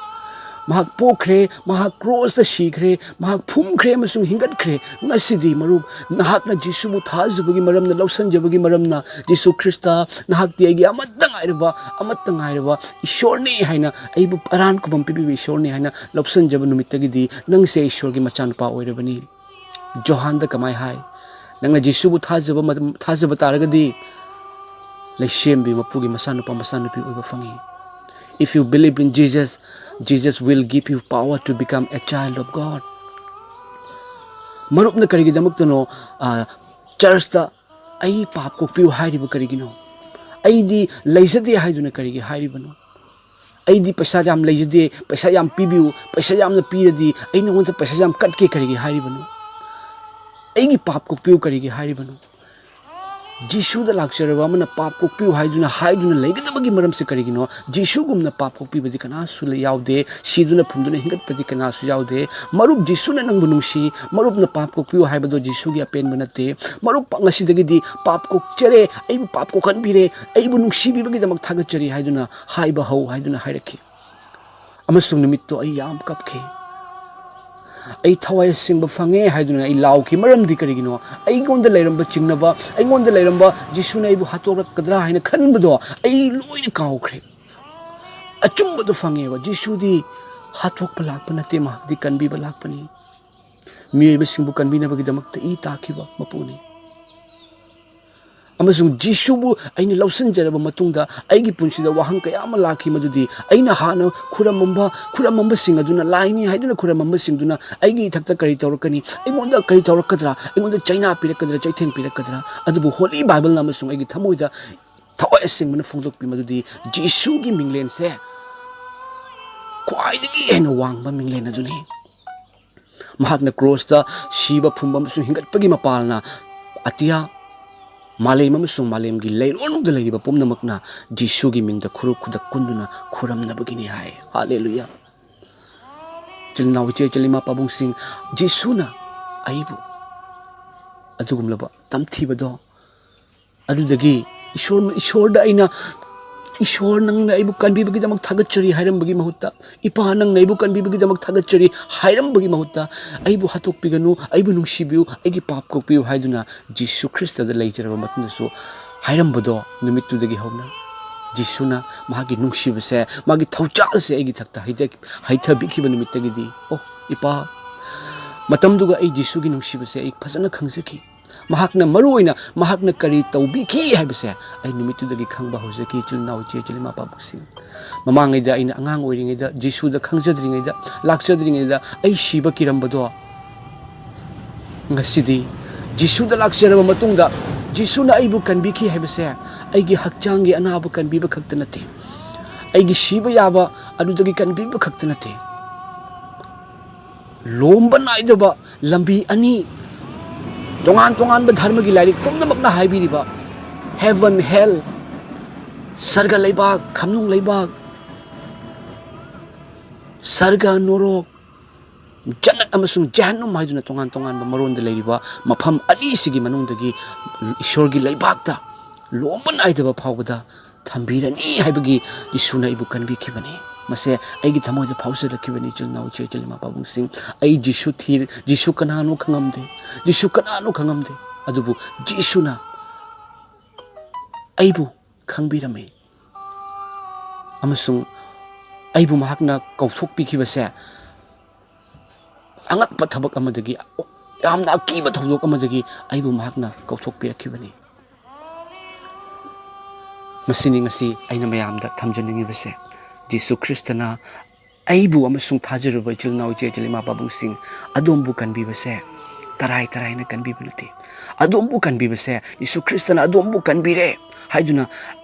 ꯃꯍꯥꯛ ꯄꯣꯛꯈ꯭ꯔꯦ, ꯃꯍꯥꯛ ꯀ꯭ꯔꯣꯁꯇ ꯁꯤꯈ꯭ꯔꯦ, ꯃꯍꯥꯛ ꯐꯨꯝꯈ꯭ꯔꯦ ꯑꯃꯁꯨꯡ ꯍꯤꯡꯒꯠꯈ꯭ꯔꯦ꯫ ꯉꯁꯤꯗꯤ ꯃꯔꯨꯞ, ꯅꯍꯥꯛꯅ ꯖꯤꯁꯨꯕꯨ ꯊꯥꯖꯕꯒꯤ ꯃꯔꯝꯅ, ꯂꯧꯁꯟꯖꯕꯒꯤ ꯃꯔꯝꯅ, ꯖꯤꯁꯨ ꯈ꯭ꯔꯤꯁꯇ ꯅꯍꯥꯛꯇꯤ ꯑꯩꯒꯤ ꯑꯃꯠꯇ ꯉꯥꯏꯔꯕ, ꯑꯃꯠꯇ ꯉꯥꯏꯔꯕ ꯏꯁꯣꯔꯅꯤ ꯍꯥꯏꯅ, ꯑꯩꯕꯨ ꯑꯔꯥꯟ ꯈꯨꯕꯝ ꯄꯤꯕꯤꯕ ꯏꯁꯣꯔꯅꯤ ꯍꯥꯏꯅ ꯂꯧꯁꯟꯖꯕ ꯅꯨꯃꯤꯠꯇꯒꯤꯗꯤ ꯅꯪꯁꯦ ꯏꯁꯣꯔꯒꯤ ꯃꯆꯥꯅꯨꯄꯥ ꯑꯣꯏꯔꯕꯅꯤ꯫ ꯖꯣꯍꯥꯟꯗ ꯀꯃꯥꯏ ꯍꯥꯏ? ꯅꯪꯅ ꯖꯤꯁꯨꯕꯨ ꯊꯥꯖꯕ ꯃꯇꯝ, ꯊꯥꯖꯕ ꯇꯥꯔꯒꯗꯤ ꯂꯩꯁꯦꯝꯕꯤ ꯃꯄꯨꯒꯤ ꯃꯆꯥꯅꯨꯄꯥ ꯃꯆꯥꯅꯨꯄꯤ ꯑꯣꯏꯕ ꯐꯪꯉꯤ꯫ If you believe in Jesus, Jesus will give you power to become a child of God. ꯃꯔꯨꯞꯅ ꯀꯔꯤꯒꯤꯗꯃꯛꯇꯅꯣ, ꯑ, ꯆꯔꯆꯇ "ꯑꯩ ꯄꯥꯞ ꯀꯣꯛꯄꯤꯌꯨ" ꯍꯥꯏꯔꯤꯕ ꯀꯔꯤꯒꯤꯅꯣ? "ꯑꯩꯗꯤ ꯂꯩꯖꯗꯦ" ꯍꯥꯏꯗꯨꯅ ꯀꯔꯤꯒꯤ ꯍꯥꯏꯔꯤꯕꯅꯣ? "ꯑꯩꯗꯤ ꯄꯩꯁꯥ ꯌꯥꯝ ꯂꯩꯖꯗꯦ, ꯄꯩꯁꯥ ꯌꯥꯝ ꯄꯤꯕꯤꯌꯨ, ꯄꯩꯁꯥ ꯌꯥꯝꯅ ꯄꯤꯔꯗꯤ ꯑꯩ ꯅꯉꯣꯟꯗ ꯄꯩꯁꯥ ꯌꯥꯝ ꯀꯠꯀꯦ" ꯀꯔꯤꯒꯤ ꯍꯥꯏꯔꯤꯕꯅꯣ? "ꯑꯩꯒꯤ ꯄꯥꯞ ꯀꯣꯛꯄꯤꯌꯨ" ꯀꯔꯤꯒꯤ ꯍꯥꯏꯔꯤꯕꯅꯣ? ꯖꯤꯁꯨꯗ ꯂꯥꯛꯆꯔꯕ ꯑꯃꯅ ꯄꯥꯞ ꯀꯣꯛꯄꯤꯌꯨ ꯍꯥꯏꯗꯨꯅ, ꯍꯥꯏꯗꯨꯅ ꯂꯩꯒꯗꯕꯒꯤ ꯃꯔꯝꯁꯤ ꯀꯔꯤꯒꯤꯅꯣ? ꯖꯤꯁꯨꯒꯨꯝꯅ ꯄꯥꯞ ꯀꯣꯛꯄꯤꯕꯗꯤ ꯀꯅꯥꯁꯨ ꯂꯩ-, ꯌꯥꯎꯗꯦ꯫ ꯁꯤꯗꯨꯅ ꯐꯨꯝꯗꯨꯅ ꯍꯤꯡꯒꯠꯄꯗꯤ ꯀꯅꯥꯁꯨ ꯌꯥꯎꯗꯦ꯫ ꯃꯔꯨꯞ, ꯖꯤꯁꯨꯅ ꯅꯪꯕꯨ ꯅꯨꯡꯁꯤ꯫ ꯃꯔꯨꯞꯅ ꯄꯥꯞ ꯀꯣꯛꯄꯤꯌꯨ ꯍꯥꯏꯕꯗꯣ ꯖꯤꯁꯨꯒꯤ ꯑꯄꯦꯟꯕ ꯅꯠꯇꯦ꯫ ꯃꯔꯨꯞ, ꯉꯁꯤꯗꯒꯤꯗꯤ "ꯄꯥꯞ ꯀꯣꯛꯆꯔꯦ, ꯑꯩꯕꯨ ꯄꯥꯞ ꯀꯣꯛꯍꯟꯕꯤꯔꯦ, ꯑꯩꯕꯨ ꯅꯨꯡꯁꯤꯕꯤꯕꯒꯤꯗꯃꯛ ꯊꯥꯒꯠꯆꯔꯤ" ꯍꯥꯏꯗꯨꯅ ꯍꯥꯏꯕ ꯍꯧ ꯍꯥꯏꯗꯨꯅ ꯍꯥꯏꯔꯛꯈꯤ꯫ ꯑꯃꯁꯨꯡ ꯅꯨꯃꯤꯠꯇꯣ ꯑꯩ ꯌꯥꯝ ꯀꯞꯈꯤ꯫ "ꯑꯩ ꯊꯋꯥꯏ ꯑꯁꯦꯡꯕ ꯐꯪꯉꯦ" ꯍꯥꯏꯗꯨꯅ ꯑꯩ ꯂꯥꯎꯈꯤ꯫ ꯃꯔꯝꯗꯤ ꯀꯔꯤꯒꯤꯅꯣ? ꯑꯩꯉꯣꯟꯗ ꯂꯩꯔꯝꯕ ꯆꯤꯡꯅꯕ, ꯑꯩꯉꯣꯟꯗ ꯂꯩꯔꯝꯕ ꯖꯤꯁꯨꯅ ꯑꯩꯕꯨ ꯍꯥꯠꯇꯣꯛꯂꯛꯀꯗ꯭ꯔꯥ ꯍꯥꯏꯅ ꯈꯟꯕꯗꯣ ꯑꯩ ꯂꯣꯏꯅ ꯀꯥꯎꯈ꯭ꯔꯦ꯫ ꯑꯆꯨꯝꯕꯗꯣ ꯐꯪꯉꯦꯕ꯫ ꯖꯤꯁꯨꯗꯤ ꯍꯥꯠꯇꯣꯛꯄ ꯂꯥꯛꯄ ꯅꯠꯇꯦ, ꯃꯍꯥꯛꯇꯤ ꯀꯟꯕꯤꯕ ꯂꯥꯛꯄꯅꯤ꯫ ꯃꯤꯑꯣꯏꯕꯁꯤꯡꯕꯨ ꯀꯟꯕꯤꯅꯕꯒꯤꯗꯃꯛꯇ ꯏ ꯇꯥꯈꯤꯕ ꯃꯄꯨꯅꯤ꯫ ꯑꯃꯁꯨꯡ ꯖꯤꯁꯨꯕꯨ ꯑꯩꯅ ꯂꯧꯁꯤꯟꯖꯔꯕ ꯃꯇꯨꯡꯗ ꯑꯩꯒꯤ ꯄꯨꯟꯁꯤꯗ ꯋꯥꯍꯪ ꯀꯌꯥ ꯑꯃ ꯂꯥꯛꯈꯤ, ꯃꯗꯨꯗꯤ ꯑꯩꯅ ꯍꯥꯟꯅ ꯈꯨꯔꯝꯃꯝꯕ, ꯈꯨꯔꯝꯃꯝꯕꯁꯤꯡ ꯑꯗꯨꯅ ꯂꯥꯏꯅꯤ ꯍꯥꯏꯗꯨꯅ ꯈꯨꯔꯝꯃꯝꯕꯁꯤꯡꯗꯨꯅ ꯑꯩꯒꯤ ꯏꯊꯛꯇ ꯀꯔꯤ ꯇꯧꯔꯛꯀꯅꯤ? ꯑꯩꯉꯣꯟꯗ ꯀꯔꯤ ꯇꯧꯔꯛꯀꯗ꯭ꯔꯥ? ꯑꯩꯉꯣꯟꯗ ꯆꯩꯅꯥ ꯄꯤꯔꯛꯀꯗ꯭ꯔꯥ? ꯆꯩꯊꯦꯡ ꯄꯤꯔꯛꯀꯗ꯭ꯔꯥ? ꯑꯗꯨꯕꯨ ꯍꯣꯂꯤ ꯕꯥꯏꯕꯜꯅ ꯑꯃꯁꯨꯡ ꯑꯩꯒꯤ ꯊꯃꯣꯏꯗ ꯊꯋꯥꯏ ꯑꯁꯦꯡꯕꯅ ꯐꯣꯡꯗꯣꯛꯄꯤ, ꯃꯗꯨꯗꯤ ꯖꯤꯁꯨꯒꯤ ꯃꯤꯡꯂꯦꯟꯁꯦ ꯈ꯭ꯋꯥꯏꯗꯒꯤ ꯍꯦꯟꯅ ꯋꯥꯡꯕ ꯃꯤꯡꯂꯦꯟ ꯑꯗꯨꯅꯤ꯫ ꯃꯍꯥꯛꯅ ꯀ꯭ꯔꯣꯁꯇ ꯁꯤꯕ, ꯐꯨꯝꯕ ꯑꯃꯁꯨꯡ ꯍꯤꯡꯒꯠꯄꯒꯤ ꯃꯄꯥꯜꯅ ꯑꯇꯤꯌꯥ, ꯃꯥꯂꯦꯝ ꯑꯃꯁꯨꯡ ꯃꯥꯂꯦꯝꯒꯤ ꯂꯩꯔꯣꯟꯗ ꯂꯩꯔꯤꯕ ꯄꯨꯝꯅꯃꯛꯅ ꯖꯤꯁꯨꯒꯤ ꯃꯤꯡꯗ ꯈꯨꯔꯨ ꯈꯨꯗꯛ ꯀꯨꯟꯗꯨꯅ ꯈꯨꯔꯝꯅꯕꯒꯤꯅꯤ ꯍꯥꯏ꯫ ꯍꯥꯂꯦꯂꯨꯌꯥ꯫ ꯏꯆꯤꯜ ꯏꯅꯥꯎ, ꯏꯆꯦ ꯏꯆꯜ, ꯏꯃꯥ ꯄꯥꯕꯨꯡꯁꯤꯡ, ꯖꯤꯁꯨꯅ ꯑꯩꯕꯨ ꯑꯗꯨꯒꯨꯝꯂꯕ ꯇꯝꯊꯤꯕꯗꯣ, ꯑꯗꯨꯗꯒꯤ ꯏꯁꯣꯔ, ꯏꯁꯣꯔꯗ ꯑꯩꯅ "ꯏꯁꯣꯔ, ꯅꯪꯅ ꯑꯩꯕꯨ ꯀꯟꯕꯤꯕꯒꯤꯗꯃꯛ ꯊꯥꯒꯠꯆꯔꯤ" ꯍꯥꯏꯔꯝꯕꯒꯤ ꯃꯍꯨꯠꯇ, "ꯏꯄꯥ, ꯅꯪꯅ ꯑꯩꯕꯨ ꯀꯟꯕꯤꯕꯒꯤꯗꯃꯛ ꯊꯥꯒꯠꯆꯔꯤ" ꯍꯥꯏꯔꯝꯕꯒꯤ ꯃꯍꯨꯠꯇ, "ꯑꯩꯕꯨ ꯍꯥꯠꯇꯣꯛꯄꯤꯒꯅꯨ, ꯑꯩꯕꯨ ꯅꯨꯡꯁꯤꯕꯤꯌꯨ, ꯑꯩꯒꯤ ꯄꯥꯞ ꯀꯣꯛꯄꯤꯌꯨ" ꯍꯥꯏꯗꯨꯅ ꯖꯤꯁꯨ ꯈ꯭ꯔꯤꯁꯇꯗ ꯂꯩꯖꯔꯕ ꯃꯇꯨꯡꯗꯁꯨ ꯍꯥꯏꯔꯝꯕꯗꯣ, ꯅꯨꯃꯤꯠꯇꯨꯗꯒꯤ ꯍꯧꯅ ꯖꯤꯁꯨꯅ ꯃꯍꯥꯛꯀꯤ ꯅꯨꯡꯁꯤꯕꯁꯦ, ꯃꯥꯒꯤ ꯊꯧꯖꯥꯜꯁꯦ ꯑꯩꯒꯤ ꯊꯛꯇ ꯍꯩꯊ-, ꯍꯩꯊꯕꯤꯈꯤꯕ ꯅꯨꯃꯤꯠꯇꯒꯤꯗꯤ, "ꯑꯣ, ꯏꯄꯥ, ꯃꯇꯝꯗꯨꯒ ꯑꯩ ꯖꯤꯁꯨꯒꯤ ꯅꯨꯡꯁꯤꯕꯁꯦ ꯑꯩ ꯐꯖꯅ ꯈꯪꯖꯈꯤ꯫ ꯃꯍꯥꯛꯅ ꯃꯔꯨ ꯑꯣꯏꯅ ꯃꯍꯥꯛꯅ ꯀꯔꯤ ꯇꯧꯕꯤꯈꯤ ꯍꯥꯏꯕꯁꯦ ꯑꯩ ꯅꯨꯃꯤꯠꯇꯨꯗꯒꯤ ꯈꯪꯕ ꯍꯧꯖꯈꯤ"꯫ ꯏꯆꯤꯜ ꯏꯅꯥꯎ, ꯏꯆꯦ ꯏꯆꯤꯜ, ꯏꯃꯥ ꯏꯄꯥꯕꯨꯁꯤꯡ, ꯃꯃꯥꯡꯉꯩꯗ ꯑꯩꯅ ꯑꯉꯥꯡ ꯑꯣꯏꯔꯤꯉꯩꯗ, ꯖꯤꯁꯨꯗ ꯈꯪꯖꯗ꯭ꯔꯤꯉꯩꯗ, ꯂꯥꯛꯆꯗ꯭ꯔꯤꯉꯩꯗ ꯑꯩ ꯁꯤꯕ ꯀꯤꯔꯝꯕꯗꯣ, ꯉꯁꯤꯗꯤ ꯖꯤꯁꯨꯗ ꯂꯥꯛꯆꯔꯕ ꯃꯇꯨꯡꯗ, ꯖꯤꯁꯨꯅ ꯑꯩꯕꯨ ꯀꯟꯕꯤꯈꯤ ꯍꯥꯏꯕꯁꯦ ꯑꯩꯒꯤ ꯍꯛꯆꯥꯡꯒꯤ ꯑꯅꯥꯕ ꯀꯟꯕꯤꯕ ꯈꯛꯇ ꯅꯠꯇꯦ, ꯑꯩꯒꯤ ꯁꯤꯕ ꯌꯥꯕ ꯑꯗꯨꯗꯒꯤ ꯀꯟꯕꯤꯕ ꯈꯛꯇ ꯅꯠꯇꯦ, ꯂꯣꯝꯕ ꯅꯥꯏꯗꯕ ꯂꯝꯕꯤ ꯑꯅꯤ, ꯇꯣꯉꯥꯟ ꯇꯣꯉꯥꯟꯕ ꯙꯔꯃꯒꯤ ꯂꯥꯏꯔꯤꯛ ꯄꯨꯝꯅꯃꯛꯅ ꯍꯥꯏꯕꯤꯔꯤꯕ heaven, hell, ꯁꯔꯒ ꯂꯩꯕꯥꯛ, ꯈꯝꯅꯨꯡ ꯂꯩꯕꯥꯛ, ꯁꯔꯒ, ꯅꯣꯔꯣꯛ, ꯖꯟꯅꯠ ꯑꯃꯁꯨꯡ ꯖꯍꯟꯅꯨꯝ ꯍꯥꯏꯗꯨꯅ ꯇꯣꯉꯥꯟ ꯇꯣꯉꯥꯟꯕ ꯃꯔꯣꯟꯗ ꯂꯩꯔꯤꯕ ꯃꯐꯝ ꯑꯅꯤꯁꯤꯒꯤ ꯃꯅꯨꯡꯗꯒꯤ ꯏꯁꯣꯔꯒꯤ ꯂꯩꯕꯥꯛꯇ ꯂꯣꯝꯕ ꯅꯥꯏꯗꯕ ꯐꯥꯎꯕꯗ ꯊꯝꯕꯤꯔꯅꯤ ꯍꯥꯏꯕꯒꯤ ꯖꯤꯁꯨꯅ ꯑꯩꯕꯨ ꯀꯟꯕꯤꯈꯤꯕꯅꯤ꯫ ꯃꯁꯦ ꯑꯩꯒꯤ ꯊꯃꯣꯏꯗ ꯐꯥꯎꯖꯔꯛꯈꯤꯕꯅꯤ, ꯏꯆꯤꯜ ꯏꯅꯥꯎ, ꯏꯆꯦ ꯏꯆꯤꯜ, ꯏꯃꯥ ꯄꯥꯕꯨꯡꯁꯤꯡ꯫ ꯑꯩ ꯖꯤꯁꯨ ꯊꯤꯔꯦ, ꯖꯤꯁꯨ ꯀꯅꯥꯅꯣ ꯈꯪꯉꯝꯗꯦ, ꯖꯤꯁꯨ ꯀꯅꯥꯅꯣ ꯈꯪꯉꯝꯗꯦ, ꯑꯗꯨꯕꯨ ꯖꯤꯁꯨꯅ ꯑꯩꯕꯨ ꯈꯪꯕꯤꯔꯝꯃꯤ꯫ ꯑꯃꯁꯨꯡ ꯑꯩꯕꯨ ꯃꯍꯥꯛꯅ ꯀꯧꯊꯣꯛꯄꯤꯈꯤꯕꯁꯦ ꯑꯉꯛꯄ ꯊꯕꯛ ꯑꯃꯗꯒꯤ, ꯌꯥꯝꯅ ꯑꯀꯤꯕ ꯊꯧꯗꯣꯛ ꯑꯃꯗꯒꯤ ꯑꯩꯕꯨ ꯃꯍꯥꯛꯅ ꯀꯧꯊꯣꯛꯄꯤꯔꯛꯈꯤꯕꯅꯤ꯫ ꯃꯁꯤꯅꯤ ꯉꯁꯤ ꯑꯩꯅ ꯃꯌꯥꯝꯗ ꯊꯝꯖꯅꯤꯡꯉꯤꯕꯁꯦ꯫ ꯖꯤꯁꯨ ꯈ꯭ꯔꯤꯁꯇꯅ ꯑꯩꯕꯨ ꯑꯃꯁꯨꯡ ꯊꯥꯖꯔꯨꯕ ꯏꯆꯤꯜ ꯏꯅꯥꯎ, ꯏꯆꯦ ꯏꯆꯤꯜ, ꯏꯃꯥ ꯄꯥꯕꯨꯡꯁꯤꯡ, ꯑꯗꯣꯝꯕꯨ ꯀꯟꯕꯤꯕꯁꯦ ꯇꯔꯥꯏ ꯇꯔꯥꯏꯅ ꯀꯟꯕꯤꯕ ꯅꯠꯇꯦ꯫ ꯑꯗꯣꯝꯕꯨ ꯀꯟꯕꯤꯕꯁꯦ, ꯖꯤꯁꯨ ꯈ꯭ꯔꯤꯁꯇꯅ ꯑꯗꯣꯝꯕꯨ ꯀꯟꯕꯤꯔꯦ ꯍꯥꯏꯗꯨꯅ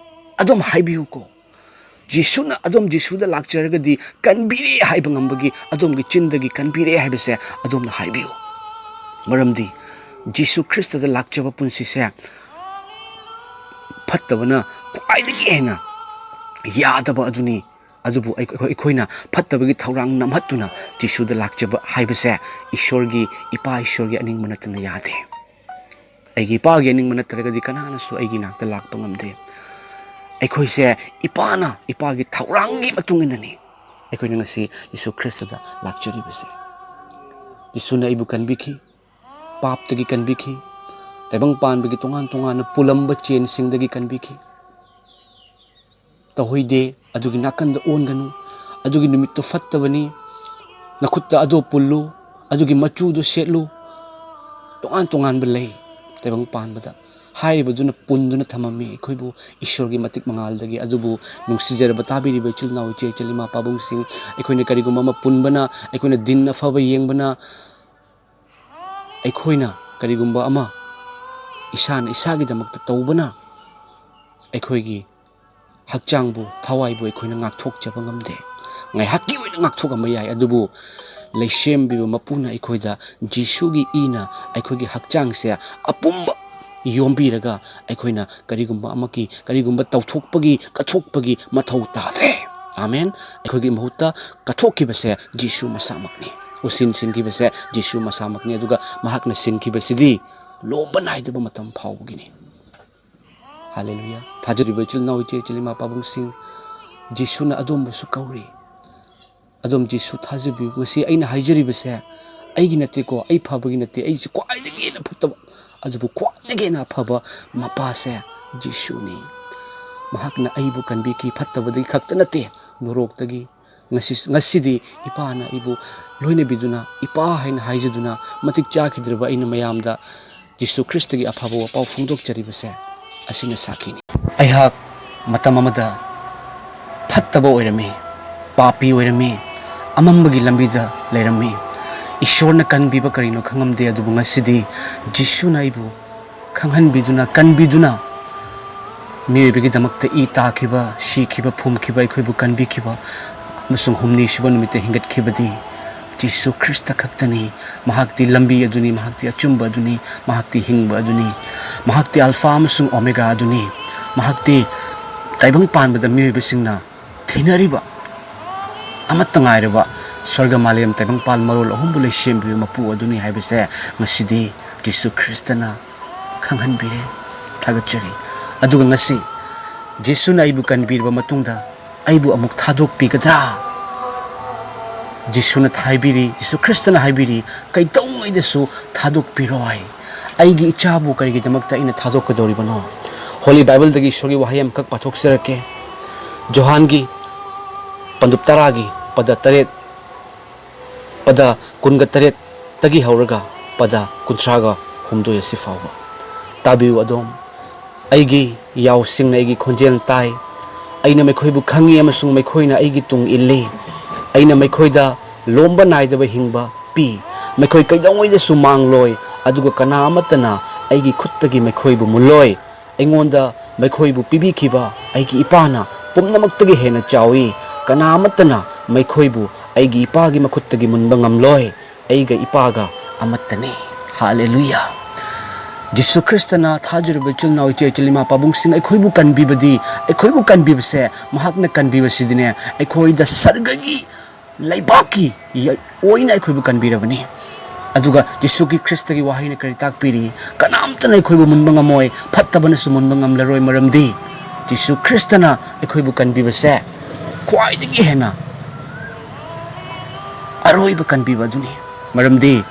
ꯑꯗꯨꯝ ꯍꯥꯏꯕꯤꯌꯨꯀꯣ꯫ ꯖꯤꯁꯨꯅ, ꯑꯗꯣꯝ ꯖꯤꯁꯨꯗ ꯂꯥꯛꯆꯔꯒꯗꯤ ꯀꯟꯕꯤꯔꯦ ꯍꯥꯏꯕ ꯉꯝꯕꯒꯤ, ꯑꯗꯣꯝꯒꯤ ꯆꯤꯟꯗꯒꯤ "ꯀꯟꯕꯤꯔꯦ" ꯍꯥꯏꯕꯁꯦ ꯑꯗꯣꯝꯅ ꯍꯥꯏꯕꯤꯌꯨ꯫ ꯃꯔꯝꯗꯤ ꯖꯤꯁꯨ ꯈ꯭ꯔꯤꯁꯇꯗ ꯂꯥꯛꯆꯕ ꯄꯨꯟꯁꯤꯁꯦ ꯐꯠꯇꯕꯅ ꯈ꯭ꯋꯥꯏꯗꯒꯤ ꯍꯦꯟꯅ ꯌꯥꯗꯕ ꯑꯗꯨꯅꯤ꯫ ꯑꯗꯨꯕꯨ ꯑꯩꯈꯣꯏ, ꯑꯩꯈꯣꯏꯅ ꯐꯠꯇꯕꯒꯤ ꯊꯧꯔꯥꯡ ꯅꯝꯍꯠꯇꯨꯅ ꯖꯤꯁꯨꯗ ꯂꯥꯛꯆꯕ ꯍꯥꯏꯕꯁꯦ ꯏꯁꯣꯔꯒꯤ, ꯏꯄꯥ ꯏꯁꯣꯔꯒꯤ ꯑꯅꯤꯡꯕ ꯅꯠꯇꯅ ꯌꯥꯗꯦ꯫ ꯑꯩꯒꯤ ꯏꯄꯥꯒꯤ ꯑꯅꯤꯡꯕ ꯅꯠꯇ꯭ꯔꯒꯗꯤ ꯀꯅꯥꯅꯁꯨ ꯑꯩꯒꯤ ꯅꯥꯛꯇ ꯂꯥꯛꯄ ꯉꯝꯗꯦ꯫ ꯑꯩꯈꯣꯏꯁꯦ ꯏꯄꯥꯅ, ꯏꯄꯥꯒꯤ ꯊꯧꯔꯥꯡꯒꯤ ꯃꯇꯨꯡ ꯏꯟꯅꯅꯤ ꯑꯩꯈꯣꯏꯅ ꯉꯁꯤ ꯌꯤꯁꯨ ꯈ꯭ꯔꯤꯁꯇꯗ ꯂꯥꯛꯆꯔꯤꯕꯁꯦ꯫ ꯌꯤꯁꯨꯅ ꯑꯩꯕꯨ ꯀꯟꯕꯤꯈꯤ, ꯄꯥꯞꯇꯒꯤ ꯀꯟꯕꯤꯈꯤ, ꯇꯥꯏꯕꯪ ꯄꯥꯟꯕꯒꯤ ꯇꯣꯉꯥꯟ ꯇꯣꯉꯥꯟꯅ ꯄꯨꯜꯂꯝꯕ ꯆꯦꯟꯁꯤꯡꯗꯒꯤ ꯀꯟꯕꯤꯈꯤ꯫ ꯇꯧꯍꯩꯗꯦ, ꯑꯗꯨꯒꯤ ꯅꯥꯀꯟꯗ ꯑꯣꯟꯒꯅꯨ, ꯑꯗꯨꯒꯤ ꯅꯨꯃꯤꯠꯇꯣ ꯐꯠꯇꯕꯅꯤ, ꯅꯈꯨꯠꯇ ꯑꯗꯣ ꯄꯨꯜꯂꯨ, ꯑꯗꯨꯒꯤ ꯃꯆꯨꯗꯣ ꯁꯦꯠꯂꯨ, ꯇꯣꯉꯥꯟ ꯇꯣꯉꯥꯟꯕ ꯂꯩ ꯇꯥꯏꯕꯪ ꯄꯥꯟꯕꯗ꯫ ꯍꯥꯏꯔꯤꯕꯗꯨꯅ ꯄꯨꯟꯗꯨꯅ ꯊꯝꯃꯝꯃꯤ ꯑꯩꯈꯣꯏꯕꯨ ꯏꯁꯣꯔꯒꯤ ꯃꯇꯤꯛ ꯃꯉꯥꯜꯗꯒꯤ꯫ ꯑꯗꯨꯕꯨ ꯅꯨꯡꯁꯤꯖꯔꯕ ꯇꯥꯕꯤꯔꯤꯕ ꯏꯆꯤꯜ ꯏꯅꯥꯎ, ꯏꯆꯦ ꯏꯆꯜ, ꯏꯃꯥ ꯄꯥꯕꯨꯡꯁꯤꯡ, ꯑꯩꯈꯣꯏꯅ ꯀꯔꯤꯒꯨꯝꯕ ꯑꯃ ꯄꯨꯟꯕꯅ, ꯑꯩꯈꯣꯏꯅ ꯗꯤꯟ ꯑꯐꯕ ꯌꯦꯡꯕꯅ, ꯑꯩꯈꯣꯏꯅ ꯀꯔꯤꯒꯨꯝꯕ ꯑꯃ ꯏꯁꯥꯅ ꯏꯁꯥꯒꯤꯗꯃꯛꯇ ꯇꯧꯕꯅ ꯑꯩꯈꯣꯏꯒꯤ ꯍꯛꯆꯥꯡꯕꯨ, ꯊꯋꯥꯏꯕꯨ ꯑꯩꯈꯣꯏꯅ ꯉꯥꯛꯊꯣꯛꯆꯕ ꯉꯝꯗꯦ꯫ ꯉꯥꯏꯍꯥꯛꯀꯤ ꯑꯣꯏꯅ ꯉꯥꯛꯊꯣꯛꯑꯝꯕ ꯌꯥꯏ, ꯑꯗꯨꯕꯨ ꯂꯩꯁꯦꯝꯕꯤꯕ ꯃꯄꯨꯅ ꯑꯩꯈꯣꯏꯗ ꯖꯤꯁꯨꯒꯤ ꯏꯅ ꯑꯩꯈꯣꯏꯒꯤ ꯍꯛꯆꯥꯡꯁꯦ ꯑꯄꯨꯝꯕ ꯌꯣꯝꯕꯤꯔꯒ ꯑꯩꯈꯣꯏꯅ ꯀꯔꯤꯒꯨꯝꯕ ꯑꯃꯒꯤ, ꯀꯔꯤꯒꯨꯝꯕ ꯇꯧꯊꯣꯛꯄꯒꯤ, ꯀꯠꯊꯣꯛꯄꯒꯤ ꯃꯊꯧ ꯇꯥꯗ꯭ꯔꯦ꯫ ꯑꯥꯃꯦꯟ꯫ ꯑꯩꯈꯣꯏꯒꯤ ꯃꯍꯨꯠꯇ ꯀꯠꯊꯣꯛꯈꯤꯕꯁꯦ ꯖꯤꯁꯨ ꯃꯁꯥꯃꯛꯅꯤ꯫ ꯎꯁꯤꯟ ꯁꯤꯟꯈꯤꯕꯁꯦ ꯖꯤꯁꯨ ꯃꯁꯥꯃꯛꯅꯤ꯫ ꯑꯗꯨꯒ ꯃꯍꯥꯛꯅ ꯁꯤꯟꯈꯤꯕꯁꯤꯗꯤ ꯂꯣꯝꯕ ꯅꯥꯏꯗꯕ ꯃꯇꯝ ꯐꯥꯎꯕꯒꯤꯅꯤ꯫ ꯍꯥꯂꯦꯂꯨꯌꯥ꯫ ꯊꯥꯖꯔꯤꯕ ꯏꯆꯤꯜ ꯏꯅꯥꯎ, ꯏꯆꯦ ꯏꯆꯤꯜ, ꯏꯃꯥ ꯄꯥꯕꯨꯡꯁꯤꯡ, ꯖꯤꯁꯨꯅ ꯑꯗꯣꯝꯕꯨꯁꯨ ꯀꯧꯔꯤ꯫ ꯑꯗꯣꯝ ꯖꯤꯁꯨ ꯊꯥꯖꯕꯤꯌꯨ꯫ ꯉꯁꯤ ꯑꯩꯅ ꯍꯥꯏꯖꯔꯤꯕꯁꯦ ꯑꯩꯒꯤ ꯅꯠꯇꯦꯀꯣ, ꯑꯩ ꯐꯕꯒꯤ ꯅꯠꯇꯦ, ꯑꯩꯁꯦ ꯈ꯭ꯋꯥꯏꯗꯒꯤ ꯍꯦꯟꯅ ꯐꯠꯇꯕ, ꯑꯗꯨꯕꯨ ꯈ꯭ꯋꯥꯏꯗꯒꯤ ꯍꯦꯟꯅ ꯑꯐꯕ ꯃꯄꯥꯁꯦ ꯖꯤꯁꯨꯅꯤ꯫ ꯃꯍꯥꯛꯅ ꯑꯩꯕꯨ ꯀꯟꯕꯤꯈꯤ, ꯐꯠꯇꯕꯗꯒꯤ ꯈꯛꯇ ꯅꯠꯇꯦ, ꯅꯣꯔꯣꯛꯇꯒꯤ꯫ ꯉꯁꯤ, ꯉꯁꯤꯗꯤ ꯏꯄꯥꯅ ꯑꯩꯕꯨ ꯂꯣꯏꯅꯕꯤꯗꯨꯅ, ꯏꯄꯥ ꯍꯥꯏꯅ ꯍꯥꯏꯖꯗꯨꯅ, ꯃꯇꯤꯛ ꯆꯥꯈꯤꯗ꯭ꯔꯕ ꯑꯩꯅ ꯃꯌꯥꯝꯗ ꯖꯤꯁꯨ ꯈ꯭ꯔꯤꯁꯇꯒꯤ ꯑꯐꯕ ꯋꯥꯄꯥꯎ ꯐꯣꯡꯗꯣꯛꯆꯔꯤꯕꯁꯦ ꯑꯁꯤꯅ ꯁꯥꯈꯤꯅꯤ꯫ ꯑꯩꯍꯥꯛ ꯃꯇꯝ ꯑꯃꯗ ꯐꯠꯇꯕ ꯑꯣꯏꯔꯝꯃꯤ, ꯄꯥꯄꯤ ꯑꯣꯏꯔꯝꯃꯤ, ꯑꯃꯝꯕꯒꯤ ꯂꯝꯕꯤꯗ ꯂꯩꯔꯝꯃꯤ꯫ ꯏꯁꯣꯔꯅ ꯀꯟꯕꯤꯕ ꯀꯔꯤꯅꯣ ꯈꯪꯉꯝꯗꯦ, ꯑꯗꯨꯕꯨ ꯉꯁꯤꯗꯤ ꯖꯤꯁꯨꯅ ꯑꯩꯕꯨ ꯈꯪꯍꯟꯕꯤꯗꯨꯅ, ꯀꯟꯕꯤꯗꯨꯅ, ꯃꯤꯑꯣꯏꯕꯒꯤꯗꯃꯛꯇ ꯏ ꯇꯥꯈꯤꯕ, ꯁꯤꯈꯤꯕ, ꯐꯨꯝꯈꯤꯕ, ꯑꯩꯈꯣꯏꯕꯨ ꯀꯟꯕꯤꯈꯤꯕ ꯑꯃꯁꯨꯡ ꯍꯨꯝꯅꯤ ꯁꯨꯕ ꯅꯨꯃꯤꯠꯇ ꯍꯤꯡꯒꯠꯈꯤꯕꯗꯤ ꯖꯤꯁꯨ ꯈ꯭ꯔꯤꯁꯇ ꯈꯛꯇꯅꯤ꯫ ꯃꯍꯥꯛꯇꯤ ꯂꯝꯕꯤ ꯑꯗꯨꯅꯤ, ꯃꯍꯥꯛꯇꯤ ꯑꯆꯨꯝꯕ ꯑꯗꯨꯅꯤ, ꯃꯍꯥꯛꯇꯤ ꯍꯤꯡꯕ ꯑꯗꯨꯅꯤ, ꯃꯍꯥꯛꯇꯤ ꯑꯜꯐꯥ ꯑꯃꯁꯨꯡ ꯑꯣꯃꯦꯒꯥ ꯑꯗꯨꯅꯤ꯫ ꯃꯍꯥꯛꯇꯤ ꯇꯥꯏꯕꯪ ꯄꯥꯟꯕꯗ ꯃꯤꯑꯣꯏꯕꯁꯤꯡꯅ ꯊꯤꯅꯔꯤꯕ ꯑꯃꯠꯇ ꯉꯥꯏꯔꯕ ꯁ꯭ꯋꯔꯒ ꯃꯥꯂꯦꯝ ꯇꯥꯏꯕꯪꯄꯥꯜ ꯃꯔꯣꯜ ꯑꯍꯨꯝꯕꯨ ꯂꯩꯁꯦꯝꯕꯤꯕ ꯃꯄꯨ ꯑꯗꯨꯅꯤ ꯍꯥꯏꯕꯁꯦ ꯉꯁꯤꯗꯤ ꯖꯤꯁꯨ ꯈ꯭ꯔꯤꯁꯇꯅ ꯈꯪꯍꯟꯕꯤꯔꯦ꯫ ꯊꯥꯒꯠꯆꯔꯤ꯫ ꯑꯗꯨꯒ ꯉꯁꯤ ꯖꯤꯁꯨꯅ ꯑꯩꯕꯨ ꯀꯟꯕꯤꯔꯕ ꯃꯇꯨꯡꯗ ꯑꯩꯕꯨ ꯑꯃꯨꯛ ꯊꯥꯗꯣꯛꯄꯤꯒꯗ꯭ꯔꯥ? ꯖꯤꯁꯨꯅ ꯍꯥꯏꯕꯤꯔꯤ, ꯖꯤꯁꯨ ꯈ꯭ꯔꯤꯁꯇꯅ ꯍꯥꯏꯕꯤꯔꯤ, "ꯀꯩꯗꯧꯉꯩꯗꯁꯨ ꯊꯥꯗꯣꯛꯄꯤꯔꯣꯏ꯫ ꯑꯩꯒꯤ ꯏꯆꯥꯕꯨ ꯀꯔꯤꯒꯤꯗꯃꯛꯇ ꯑꯩꯅ ꯊꯥꯗꯣꯛꯀꯗꯧꯔꯤꯕꯅꯣ?" ꯍꯣꯂꯤ ꯕꯥꯏꯕꯜꯗꯒꯤ ꯏꯁꯣꯔꯒꯤ ꯋꯥꯍꯩ ꯑꯃꯈꯛ ꯄꯥꯊꯣꯛꯆꯔꯛꯀꯦ꯫ ꯖꯣꯍꯥꯟꯒꯤ ꯄꯟꯗꯨꯞ ꯇꯔꯥꯒꯤ ꯄꯗ ꯇꯔꯦꯠ, ꯄꯗ ꯀꯨꯟꯒ ꯇꯔꯦꯠꯇꯒꯤ ꯍꯧꯔꯒ ꯄꯗ ꯀꯨꯟꯊ꯭ꯔꯥꯒ ꯍꯨꯝꯗꯣꯏ ꯑꯁꯤ ꯐꯥꯎꯕ꯫ ꯇꯥꯕꯤꯌꯨ ꯑꯗꯣꯝ, "ꯑꯩꯒꯤ ꯌꯥꯎꯁꯤꯡꯅ ꯑꯩꯒꯤ ꯈꯣꯟꯖꯦꯜ ꯇꯥꯏ, ꯑꯩꯅ ꯃꯈꯣꯏꯕꯨ ꯈꯪꯏ ꯑꯃꯁꯨꯡ ꯃꯈꯣꯏꯅ ꯑꯩꯒꯤ ꯇꯨꯡ ꯏꯜꯂꯤ꯫ ꯑꯩꯅ ꯃꯈꯣꯏꯗ ꯂꯣꯝꯕ ꯅꯥꯏꯗꯕ ꯍꯤꯡꯕ ꯄꯤ꯫ ꯃꯈꯣꯏ ꯀꯩꯗꯧꯉꯩꯗꯁꯨ ꯃꯥꯡꯂꯣꯏ, ꯑꯗꯨꯒ ꯀꯅꯥ ꯑꯃꯠꯇꯅ ꯑꯩꯒꯤ ꯈꯨꯠꯇꯒꯤ ꯃꯈꯣꯏꯕꯨ ꯃꯨꯜꯂꯣꯏ꯫ ꯑꯩꯉꯣꯟꯗ ꯃꯈꯣꯏꯕꯨ ꯄꯤꯕꯤꯈꯤꯕ ꯑꯩꯒꯤ ꯏꯄꯥꯅ ꯄꯨꯝꯅꯃꯛꯇꯒꯤ ꯍꯦꯟꯅ ꯆꯥꯎꯏ꯫ ꯀꯅꯥ ꯑꯃꯠꯇꯅ ꯃꯈꯣꯏꯕꯨ ꯑꯩꯒꯤ ꯏꯄꯥꯒꯤ ꯃꯈꯨꯠꯇꯒꯤ ꯃꯨꯟꯕ ꯉꯝꯂꯣꯏ꯫ ꯑꯩꯒ ꯏꯄꯥꯒ ꯑꯃꯠꯇꯅꯤ꯫" ꯍꯥꯂꯦꯂꯨꯌꯥ꯫ ꯖꯤꯁꯨ ꯈ꯭ꯔꯤꯁꯇꯅ ꯊꯥꯖꯔꯤꯕ ꯏꯆꯤꯜ ꯏꯅꯥꯎ, ꯏꯆꯦ ꯏꯆꯤꯜ, ꯏꯃꯥ ꯄꯥꯕꯨꯡꯁꯤꯡ, ꯑꯩꯈꯣꯏꯕꯨ ꯀꯟꯕꯤꯕꯗꯤ, ꯑꯩꯈꯣꯏꯕꯨ ꯀꯟꯕꯤꯕꯁꯦ, ꯃꯍꯥꯛꯅ ꯀꯟꯕꯤꯕꯁꯤꯗꯤꯅꯦ, ꯑꯩꯈꯣꯏꯗ ꯁꯔꯒꯒꯤ ꯂꯩꯕꯥꯛꯀꯤ ꯌ-, ꯑꯣꯏꯅ ꯑꯩꯈꯣꯏꯕꯨ ꯀꯟꯕꯤꯔꯕꯅꯤ꯫ ꯑꯗꯨꯒ ꯖꯤꯁꯨꯒꯤ ꯈ꯭ꯔꯤꯁꯇꯒꯤ ꯋꯥꯍꯩꯅ ꯀꯔꯤ ꯇꯥꯛꯄꯤꯔꯤ? "ꯀꯅꯥꯝꯇꯅ ꯑꯩꯈꯣꯏꯕꯨ ꯃꯨꯟꯕ ꯉꯝꯃꯣꯏ, ꯐꯠꯇꯕꯅꯁꯨ ꯃꯨꯟꯕ ꯉꯝꯂꯔꯣꯏ, ꯃꯔꯝꯗꯤ ꯖꯤꯁꯨ ꯈ꯭ꯔꯤꯁꯇꯅ ꯑꯩꯈꯣꯏꯕꯨ ꯀꯟꯕꯤꯕꯁꯦ ꯈ꯭ꯋꯥꯏꯗꯒꯤ ꯍꯦꯟꯅ ꯑꯔꯣꯏꯕ ꯀꯟꯕꯤꯕ ꯑꯗꯨꯅꯤ꯫ ꯃꯔꯝꯗꯤ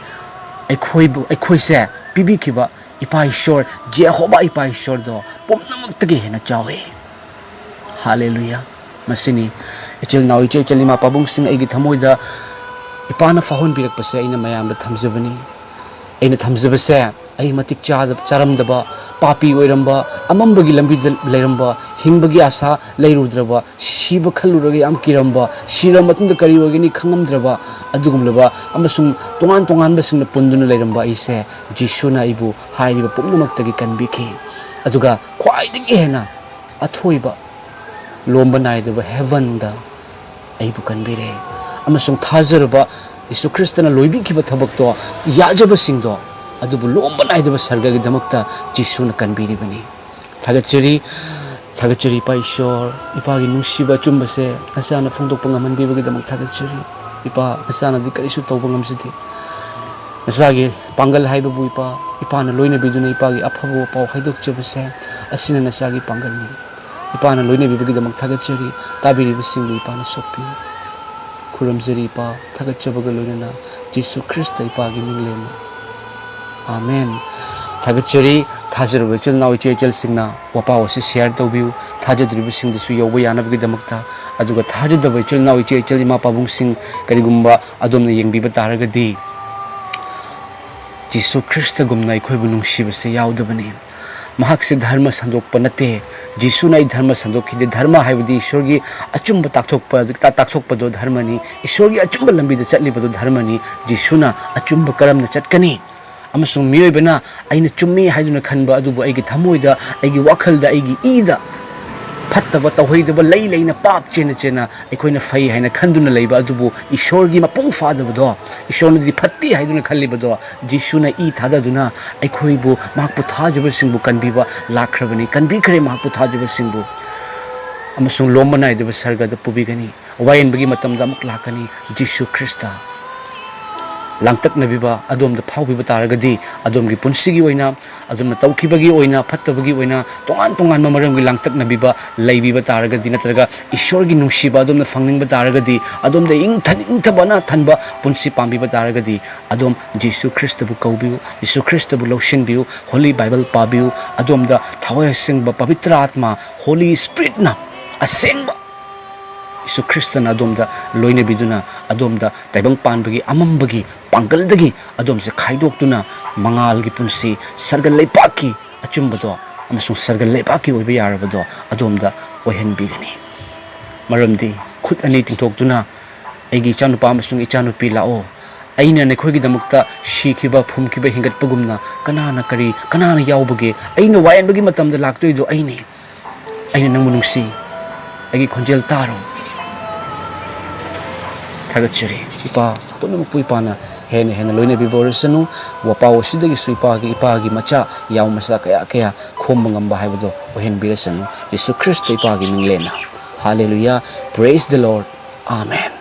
ꯑꯩꯈꯣꯏꯕꯨ, ꯑꯩꯈꯣꯏꯁꯦ ꯄꯤꯕꯤꯈꯤꯕ ꯏꯄꯥ ꯏꯁꯣꯔ, ꯖꯦꯍꯣꯕꯥ ꯏꯄꯥ ꯏꯁꯣꯔꯗꯣ ꯄꯨꯝꯅꯃꯛꯇꯒꯤ ꯍꯦꯟꯅ ꯆꯥꯎꯏ꯫" ꯍꯥꯂꯦꯂꯨꯌꯥ꯫ ꯃꯁꯤꯅꯤ, ꯏꯆꯤꯜ ꯏꯅꯥꯎ, ꯏꯆꯦ ꯏꯆꯜ, ꯏꯃꯥ ꯄꯥꯕꯨꯡꯁꯤꯡ, ꯑꯩꯒꯤ ꯊꯃꯣꯏꯗ ꯏꯄꯥꯅ ꯐꯥꯎꯍꯟꯕꯤꯔꯛꯄꯁꯦ ꯑꯩꯅ ꯃꯌꯥꯝꯗ ꯊꯝꯖꯕꯅꯤ꯫ ꯑꯩꯅ ꯊꯝꯖꯕꯁꯦ, ꯑꯩ ꯃꯇꯤꯛ ꯆꯥꯗ-, ꯆꯥꯔꯝꯗꯕ, ꯄꯥꯄꯤ ꯑꯣꯏꯔꯝꯕ, ꯑꯃꯝꯕꯒꯤ ꯂꯝꯕꯤꯗ ꯂꯩꯔꯝꯕ, ꯍꯤꯡꯕꯒꯤ ꯑꯥꯁꯥ ꯂꯩꯔꯨꯗ꯭ꯔꯕ, ꯁꯤꯕ ꯈꯜꯂꯨꯔꯒ ꯌꯥꯝ ꯀꯤꯔꯝꯕ, ꯁꯤꯔꯕ ꯃꯇꯨꯡꯗ ꯀꯔꯤ ꯑꯣꯏꯒꯅꯤ ꯈꯪꯉꯝꯗ꯭ꯔꯕ, ꯑꯗꯨꯒꯨꯝꯂꯕ ꯑꯃꯁꯨꯡ ꯇꯣꯉꯥꯟ ꯇꯣꯉꯥꯟꯕꯁꯤꯡꯅ ꯄꯨꯟꯗꯨꯅ ꯂꯩꯔꯝꯕ ꯑꯩꯁꯦ ꯖꯤꯁꯨꯅ ꯑꯩꯕꯨ ꯍꯥꯏꯔꯤꯕ ꯄꯨꯝꯅꯃꯛꯇꯒꯤ ꯀꯟꯕꯤꯈꯤ꯫ ꯑꯗꯨꯒ ꯈ꯭ꯋꯥꯏꯗꯒꯤ ꯍꯦꯟꯅ ꯑꯊꯣꯏꯕ ꯂꯣꯝꯕ ꯅꯥꯏꯗꯕ ꯍꯦꯕꯟꯗ ꯑꯩꯕꯨ ꯀꯟꯕꯤꯔꯦ꯫ ꯑꯃꯁꯨꯡ ꯊꯥꯖꯔꯕ ꯌꯤꯁꯨ ꯈ꯭ꯔꯤꯁꯇꯅ ꯂꯣꯏꯕꯤꯈꯤꯕ ꯊꯕꯛꯇꯣ, ꯌꯥꯖꯕꯁꯤꯡꯗꯣ, ꯑꯗꯨꯕꯨ ꯂꯣꯝꯕ ꯅꯥꯏꯗꯕ ꯁꯔꯒꯒꯤꯗꯃꯛꯇ ꯖꯤꯁꯨꯅ ꯀꯟꯕꯤꯔꯤꯕꯅꯤ꯫ ꯊꯥꯒꯠꯆꯔꯤ, ꯊꯥꯒꯠꯆꯔꯤ ꯏꯄꯥ ꯏꯁꯣꯔ, ꯏꯄꯥꯒꯤ ꯅꯨꯡꯁꯤꯕ ꯑꯆꯨꯝꯕꯁꯦ ꯅꯆꯥꯅ ꯐꯣꯡꯗꯣꯛꯄ ꯉꯝꯍꯟꯕꯤꯕꯒꯤꯗꯃꯛ ꯊꯥꯒꯠꯆꯔꯤ꯫ ꯏꯄꯥ, ꯅꯆꯥꯅꯗꯤ ꯀꯔꯤꯁꯨ ꯇꯧꯕ ꯉꯝꯖꯗꯦ꯫ ꯅꯆꯥꯒꯤ ꯄꯥꯡꯒꯜ ꯍꯥꯏꯕꯕꯨ ꯏꯄꯥ, ꯏꯄꯥꯅ ꯂꯣꯏꯅꯕꯤꯗꯨꯅ ꯏꯄꯥꯒꯤ ꯑꯐꯕ ꯄꯥꯎ ꯍꯥꯏꯗꯣꯛꯆꯕꯁꯦ, ꯑꯁꯤꯅ ꯅꯆꯥꯒꯤ ꯄꯥꯡꯒꯜꯅꯤ꯫ ꯏꯄꯥꯅ ꯂꯣꯏꯅꯕꯤꯕꯒꯤꯗꯃꯛ ꯊꯥꯒꯠꯆꯔꯤ꯫ ꯇꯥꯕꯤꯔꯤꯕꯁꯤꯡꯕꯨ ꯏꯄꯥꯅ ꯁꯣꯛꯄꯤꯌꯨ꯫ ꯈꯨꯔꯨꯝꯖꯔꯤ ꯏꯄꯥ, ꯊꯥꯒꯠꯆꯕꯒ ꯂꯣꯏꯅꯅ ꯖꯤꯁꯨ ꯈ꯭ꯔꯤꯁꯇ ꯏꯄꯥꯒꯤ ꯃꯤꯡꯂꯦꯟꯅ꯫ ꯑꯥꯃꯦꯟ꯫ ꯊꯥꯒꯠꯆꯔꯤ꯫ ꯊꯥꯖꯔꯕ ꯏꯆꯤꯜ ꯏꯅꯥꯎ ꯏꯆꯦ ꯏꯆꯜꯁꯤꯡꯅ ꯋꯥꯄꯥꯎ ꯑꯁꯤ share ꯇꯧꯕꯤꯌꯨ, ꯊꯥꯖꯗ꯭ꯔꯤꯕꯁꯤꯡꯗꯁꯨ ꯌꯧꯕ ꯌꯥꯅꯕꯒꯤꯗꯃꯛꯇ꯫ ꯑꯗꯨꯒ ꯊꯥꯖꯗꯕ ꯏꯆꯤꯜ ꯏꯅꯥꯎ ꯏꯆꯦ ꯏꯆꯜ ꯏꯃꯥ ꯄꯥꯕꯨꯡꯁꯤꯡ, ꯀꯔꯤꯒꯨꯝꯕ ꯑꯗꯣꯝꯅ ꯌꯦꯡꯕꯤꯕ ꯇꯥꯔꯒꯗꯤ, ꯖꯤꯁꯨ ꯈ꯭ꯔꯤꯁꯇꯒꯨꯝꯅ ꯑꯩꯈꯣꯏꯕꯨ ꯅꯨꯡꯁꯤꯕꯁꯦ ꯌꯥꯎꯗꯕꯅꯤ꯫ ꯃꯍꯥꯛꯁꯦ ꯙꯔꯃ ꯁꯟꯗꯣꯛꯄ ꯅꯠꯇꯦ꯫ ꯖꯤꯁꯨꯅ ꯑꯩ ꯙꯔꯃ ꯁꯟꯗꯣꯛꯈꯤꯗꯦ꯫ ꯙꯔꯃ ꯍꯥꯏꯕꯗꯤ ꯏꯁꯣꯔꯒꯤ ꯑꯆꯨꯝꯕ ꯇꯥꯛꯊꯣꯛꯄ, ꯇꯥꯛꯊꯣꯛꯄꯗꯣ ꯙꯔꯃꯅꯤ꯫ ꯏꯁꯣꯔꯒꯤ ꯑꯆꯨꯝꯕ ꯂꯝꯕꯤꯗ ꯆꯠꯂꯤꯕꯗꯣ ꯙꯔꯃꯅꯤ꯫ ꯖꯤꯁꯨꯅ ꯑꯆꯨꯝꯕ ꯀꯔꯝꯅ ꯆꯠꯀꯅꯤ? ꯑꯃꯁꯨꯡ ꯃꯤꯑꯣꯏꯕꯅ ꯑꯩꯅ ꯆꯨꯝꯃꯤ ꯍꯥꯏꯗꯨꯅ ꯈꯟꯕ ꯑꯗꯨꯕꯨ ꯑꯩꯒꯤ ꯊꯃꯣꯏꯗ, ꯑꯩꯒꯤ ꯋꯥꯈꯜꯗ, ꯑꯩꯒꯤ ꯏꯗ ꯐꯠꯇꯕ ꯇꯧꯍꯩꯗꯕ ꯂꯩ ꯂꯩꯅ, ꯄꯥꯞ ꯆꯦꯟꯅ ꯆꯦꯟꯅ ꯑꯩꯈꯣꯏꯅ ꯐꯩ ꯍꯥꯏꯅ ꯈꯟꯗꯨꯅ ꯂꯩꯕ ꯑꯗꯨꯕꯨ ꯏꯁꯣꯔꯒꯤ ꯃꯄꯨꯡ ꯐꯥꯗꯕꯗꯣ, ꯏꯁꯣꯔꯅꯗꯤ ꯐꯠꯇꯦ ꯍꯥꯏꯗꯨꯅ ꯈꯜꯂꯤꯕꯗꯣ, ꯖꯤꯁꯨꯅ ꯏ ꯊꯥꯗꯗꯨꯅ ꯑꯩꯈꯣꯏꯕꯨ, ꯃꯍꯥꯛꯄꯨ ꯊꯥꯖꯕꯁꯤꯡꯕꯨ ꯀꯟꯕꯤꯕ ꯂꯥꯛꯈ꯭ꯔꯕꯅꯤ, ꯀꯟꯕꯤꯈ꯭ꯔꯦ ꯃꯍꯥꯛꯄꯨ ꯊꯥꯖꯕꯁꯤꯡꯕꯨ꯫ ꯑꯃꯁꯨꯡ ꯂꯣꯝꯕ ꯅꯥꯏꯗꯕ ꯁꯔꯒꯗ ꯄꯨꯕꯤꯒꯅꯤ꯫ ꯋꯥꯌꯦꯟꯕꯒꯤ ꯃꯇꯝꯗ ꯑꯃꯨꯛ ꯂꯥꯛꯀꯅꯤ꯫ ꯖꯤꯁꯨ ꯈ꯭ꯔꯤꯁꯇ ꯂꯥꯡꯇꯛꯅꯕꯤꯕ ꯑꯗꯣꯝꯗ ꯐꯥꯎꯕꯤꯕ ꯇꯥꯔꯒꯗꯤ, ꯑꯗꯣꯝꯒꯤ ꯄꯨꯟꯁꯤꯒꯤ ꯑꯣꯏꯅ, ꯑꯗꯣꯝꯅ ꯇꯧꯈꯤꯕꯒꯤ ꯑꯣꯏꯅ, ꯐꯠꯇꯕꯒꯤ ꯑꯣꯏꯅ, ꯇꯣꯉꯥꯟ ꯇꯣꯉꯥꯟꯕ ꯃꯔꯝꯒꯤ ꯂꯥꯡꯇꯛꯅꯕꯤꯕ ꯂꯩꯕꯤꯕ ꯇꯥꯔꯒꯗꯤ, ꯅꯠꯇ꯭ꯔꯒ ꯏꯁꯣꯔꯒꯤ ꯅꯨꯡꯁꯤꯕ ꯑꯗꯣꯝꯅ ꯐꯪꯅꯤꯡꯕ ꯇꯥꯔꯒꯗꯤ, ꯑꯗꯣꯝꯗ ꯏꯪꯊ-, ꯏꯪꯊꯕꯅ ꯊꯟꯕ ꯄꯨꯟꯁꯤ ꯄꯥꯝꯕꯤꯕ ꯇꯥꯔꯒꯗꯤ, ꯑꯗꯣꯝ ꯖꯤꯁꯨ ꯈ꯭ꯔꯤꯁꯇꯕꯨ ꯀꯧꯕꯤꯌꯨ, ꯖꯤꯁꯨ ꯈ꯭ꯔꯤꯁꯇꯕꯨ ꯂꯧꯁꯤꯟꯕꯤꯌꯨ, Holy Bible ꯄꯥꯕꯤꯌꯨ, ꯑꯗꯣꯝꯗ ꯊꯋꯥꯏ ꯑꯁꯦꯡꯕ ꯄꯕꯤꯇ꯭ꯔ ꯑꯥꯠꯃ, Holy Spiritꯅ ꯑꯁꯦꯡꯕ ꯌꯤꯁꯨ ꯈ꯭ꯔꯤꯁꯇꯅ ꯑꯗꯣꯝꯗ ꯂꯣꯏꯅꯕꯤꯗꯨꯅ, ꯑꯗꯣꯝꯗ ꯇꯥꯏꯕꯪ ꯄꯥꯟꯕꯒꯤ ꯑꯃꯝꯕꯒꯤ ꯄꯥꯡꯒꯜꯗꯒꯤ ꯑꯗꯣꯝꯁꯦ ꯈꯥꯏꯗꯣꯛꯇꯨꯅ, ꯃꯉꯥꯜꯒꯤ ꯄꯨꯟꯁꯤ, ꯁꯔꯒ ꯂꯩꯕꯥꯛꯀꯤ ꯑꯆꯨꯝꯕꯗꯣ ꯑꯃꯁꯨꯡ ꯁꯔꯒ ꯂꯩꯕꯥꯛꯀꯤ ꯑꯣꯏꯕ ꯌꯥꯔꯕꯗꯣ ꯑꯗꯣꯝꯗ ꯑꯣꯏꯍꯟꯕꯤꯒꯅꯤ꯫ ꯃꯔꯝꯗꯤ ꯈꯨꯠ ꯑꯅꯤ ꯇꯤꯡꯊꯣꯛꯇꯨꯅ, "ꯑꯩꯒꯤ ꯏꯆꯥꯅꯨꯄꯥ ꯑꯃꯁꯨꯡ ꯏꯆꯥꯅꯨꯄꯤ, ꯂꯥꯛꯑꯣ꯫ ꯑꯩꯅ ꯅꯈꯣꯏꯒꯤꯗꯃꯛꯇ ꯁꯤꯈꯤꯕ, ꯐꯨꯝꯈꯤꯕ, ꯍꯤꯡꯒꯠꯄꯒꯨꯝꯅ ꯀꯅꯥꯅ ꯀꯔꯤ, ꯀꯅꯥꯅ ꯌꯥꯎꯕꯒꯦ? ꯑꯩꯅ ꯋꯥꯌꯦꯟꯕꯒꯤ ꯃꯇꯝꯗ ꯂꯥꯛꯇꯣꯏꯗꯣ ꯑꯩꯅꯤ꯫ ꯑꯩꯅ ꯅꯪꯕꯨ ꯅꯨꯡꯁꯤ꯫ ꯑꯩꯒꯤ ꯈꯣꯟꯖꯦꯜ ꯇꯥꯔꯣ꯫" ꯊꯥꯒꯠꯆꯔꯤ꯫ ꯏꯄꯥ ꯄꯨꯝꯅꯃꯛꯄꯨ ꯏꯄꯥꯅ ꯍꯦꯟꯅ ꯍꯦꯟꯅ ꯂꯣꯏꯅꯕꯤꯕ ꯑꯣꯏꯔꯁꯅꯨ꯫ ꯋꯥꯄꯥꯎ ꯑꯁꯤꯗꯒꯤꯁꯨ ꯏꯄꯥꯒꯤ, ꯏꯄꯥꯒꯤ ꯃꯆꯥ, ꯌꯥꯎ ꯃꯆꯥ ꯀꯌꯥ ꯀꯌꯥ ꯈꯣꯝꯕ ꯉꯝꯕ ꯍꯥꯏꯕꯗꯣ ꯑꯣꯏꯍꯟꯕꯤꯔꯁꯅꯨ꯫ ꯌꯤꯁꯨ ꯈ꯭ꯔꯤꯁꯇ ꯏꯄꯥꯒꯤ ꯃꯤꯡꯂꯦꯟꯅ꯫ ꯍꯥꯂꯦꯂꯨꯌꯥ꯫ Praise the Lord꯫ ꯑꯥꯃꯦꯟ꯫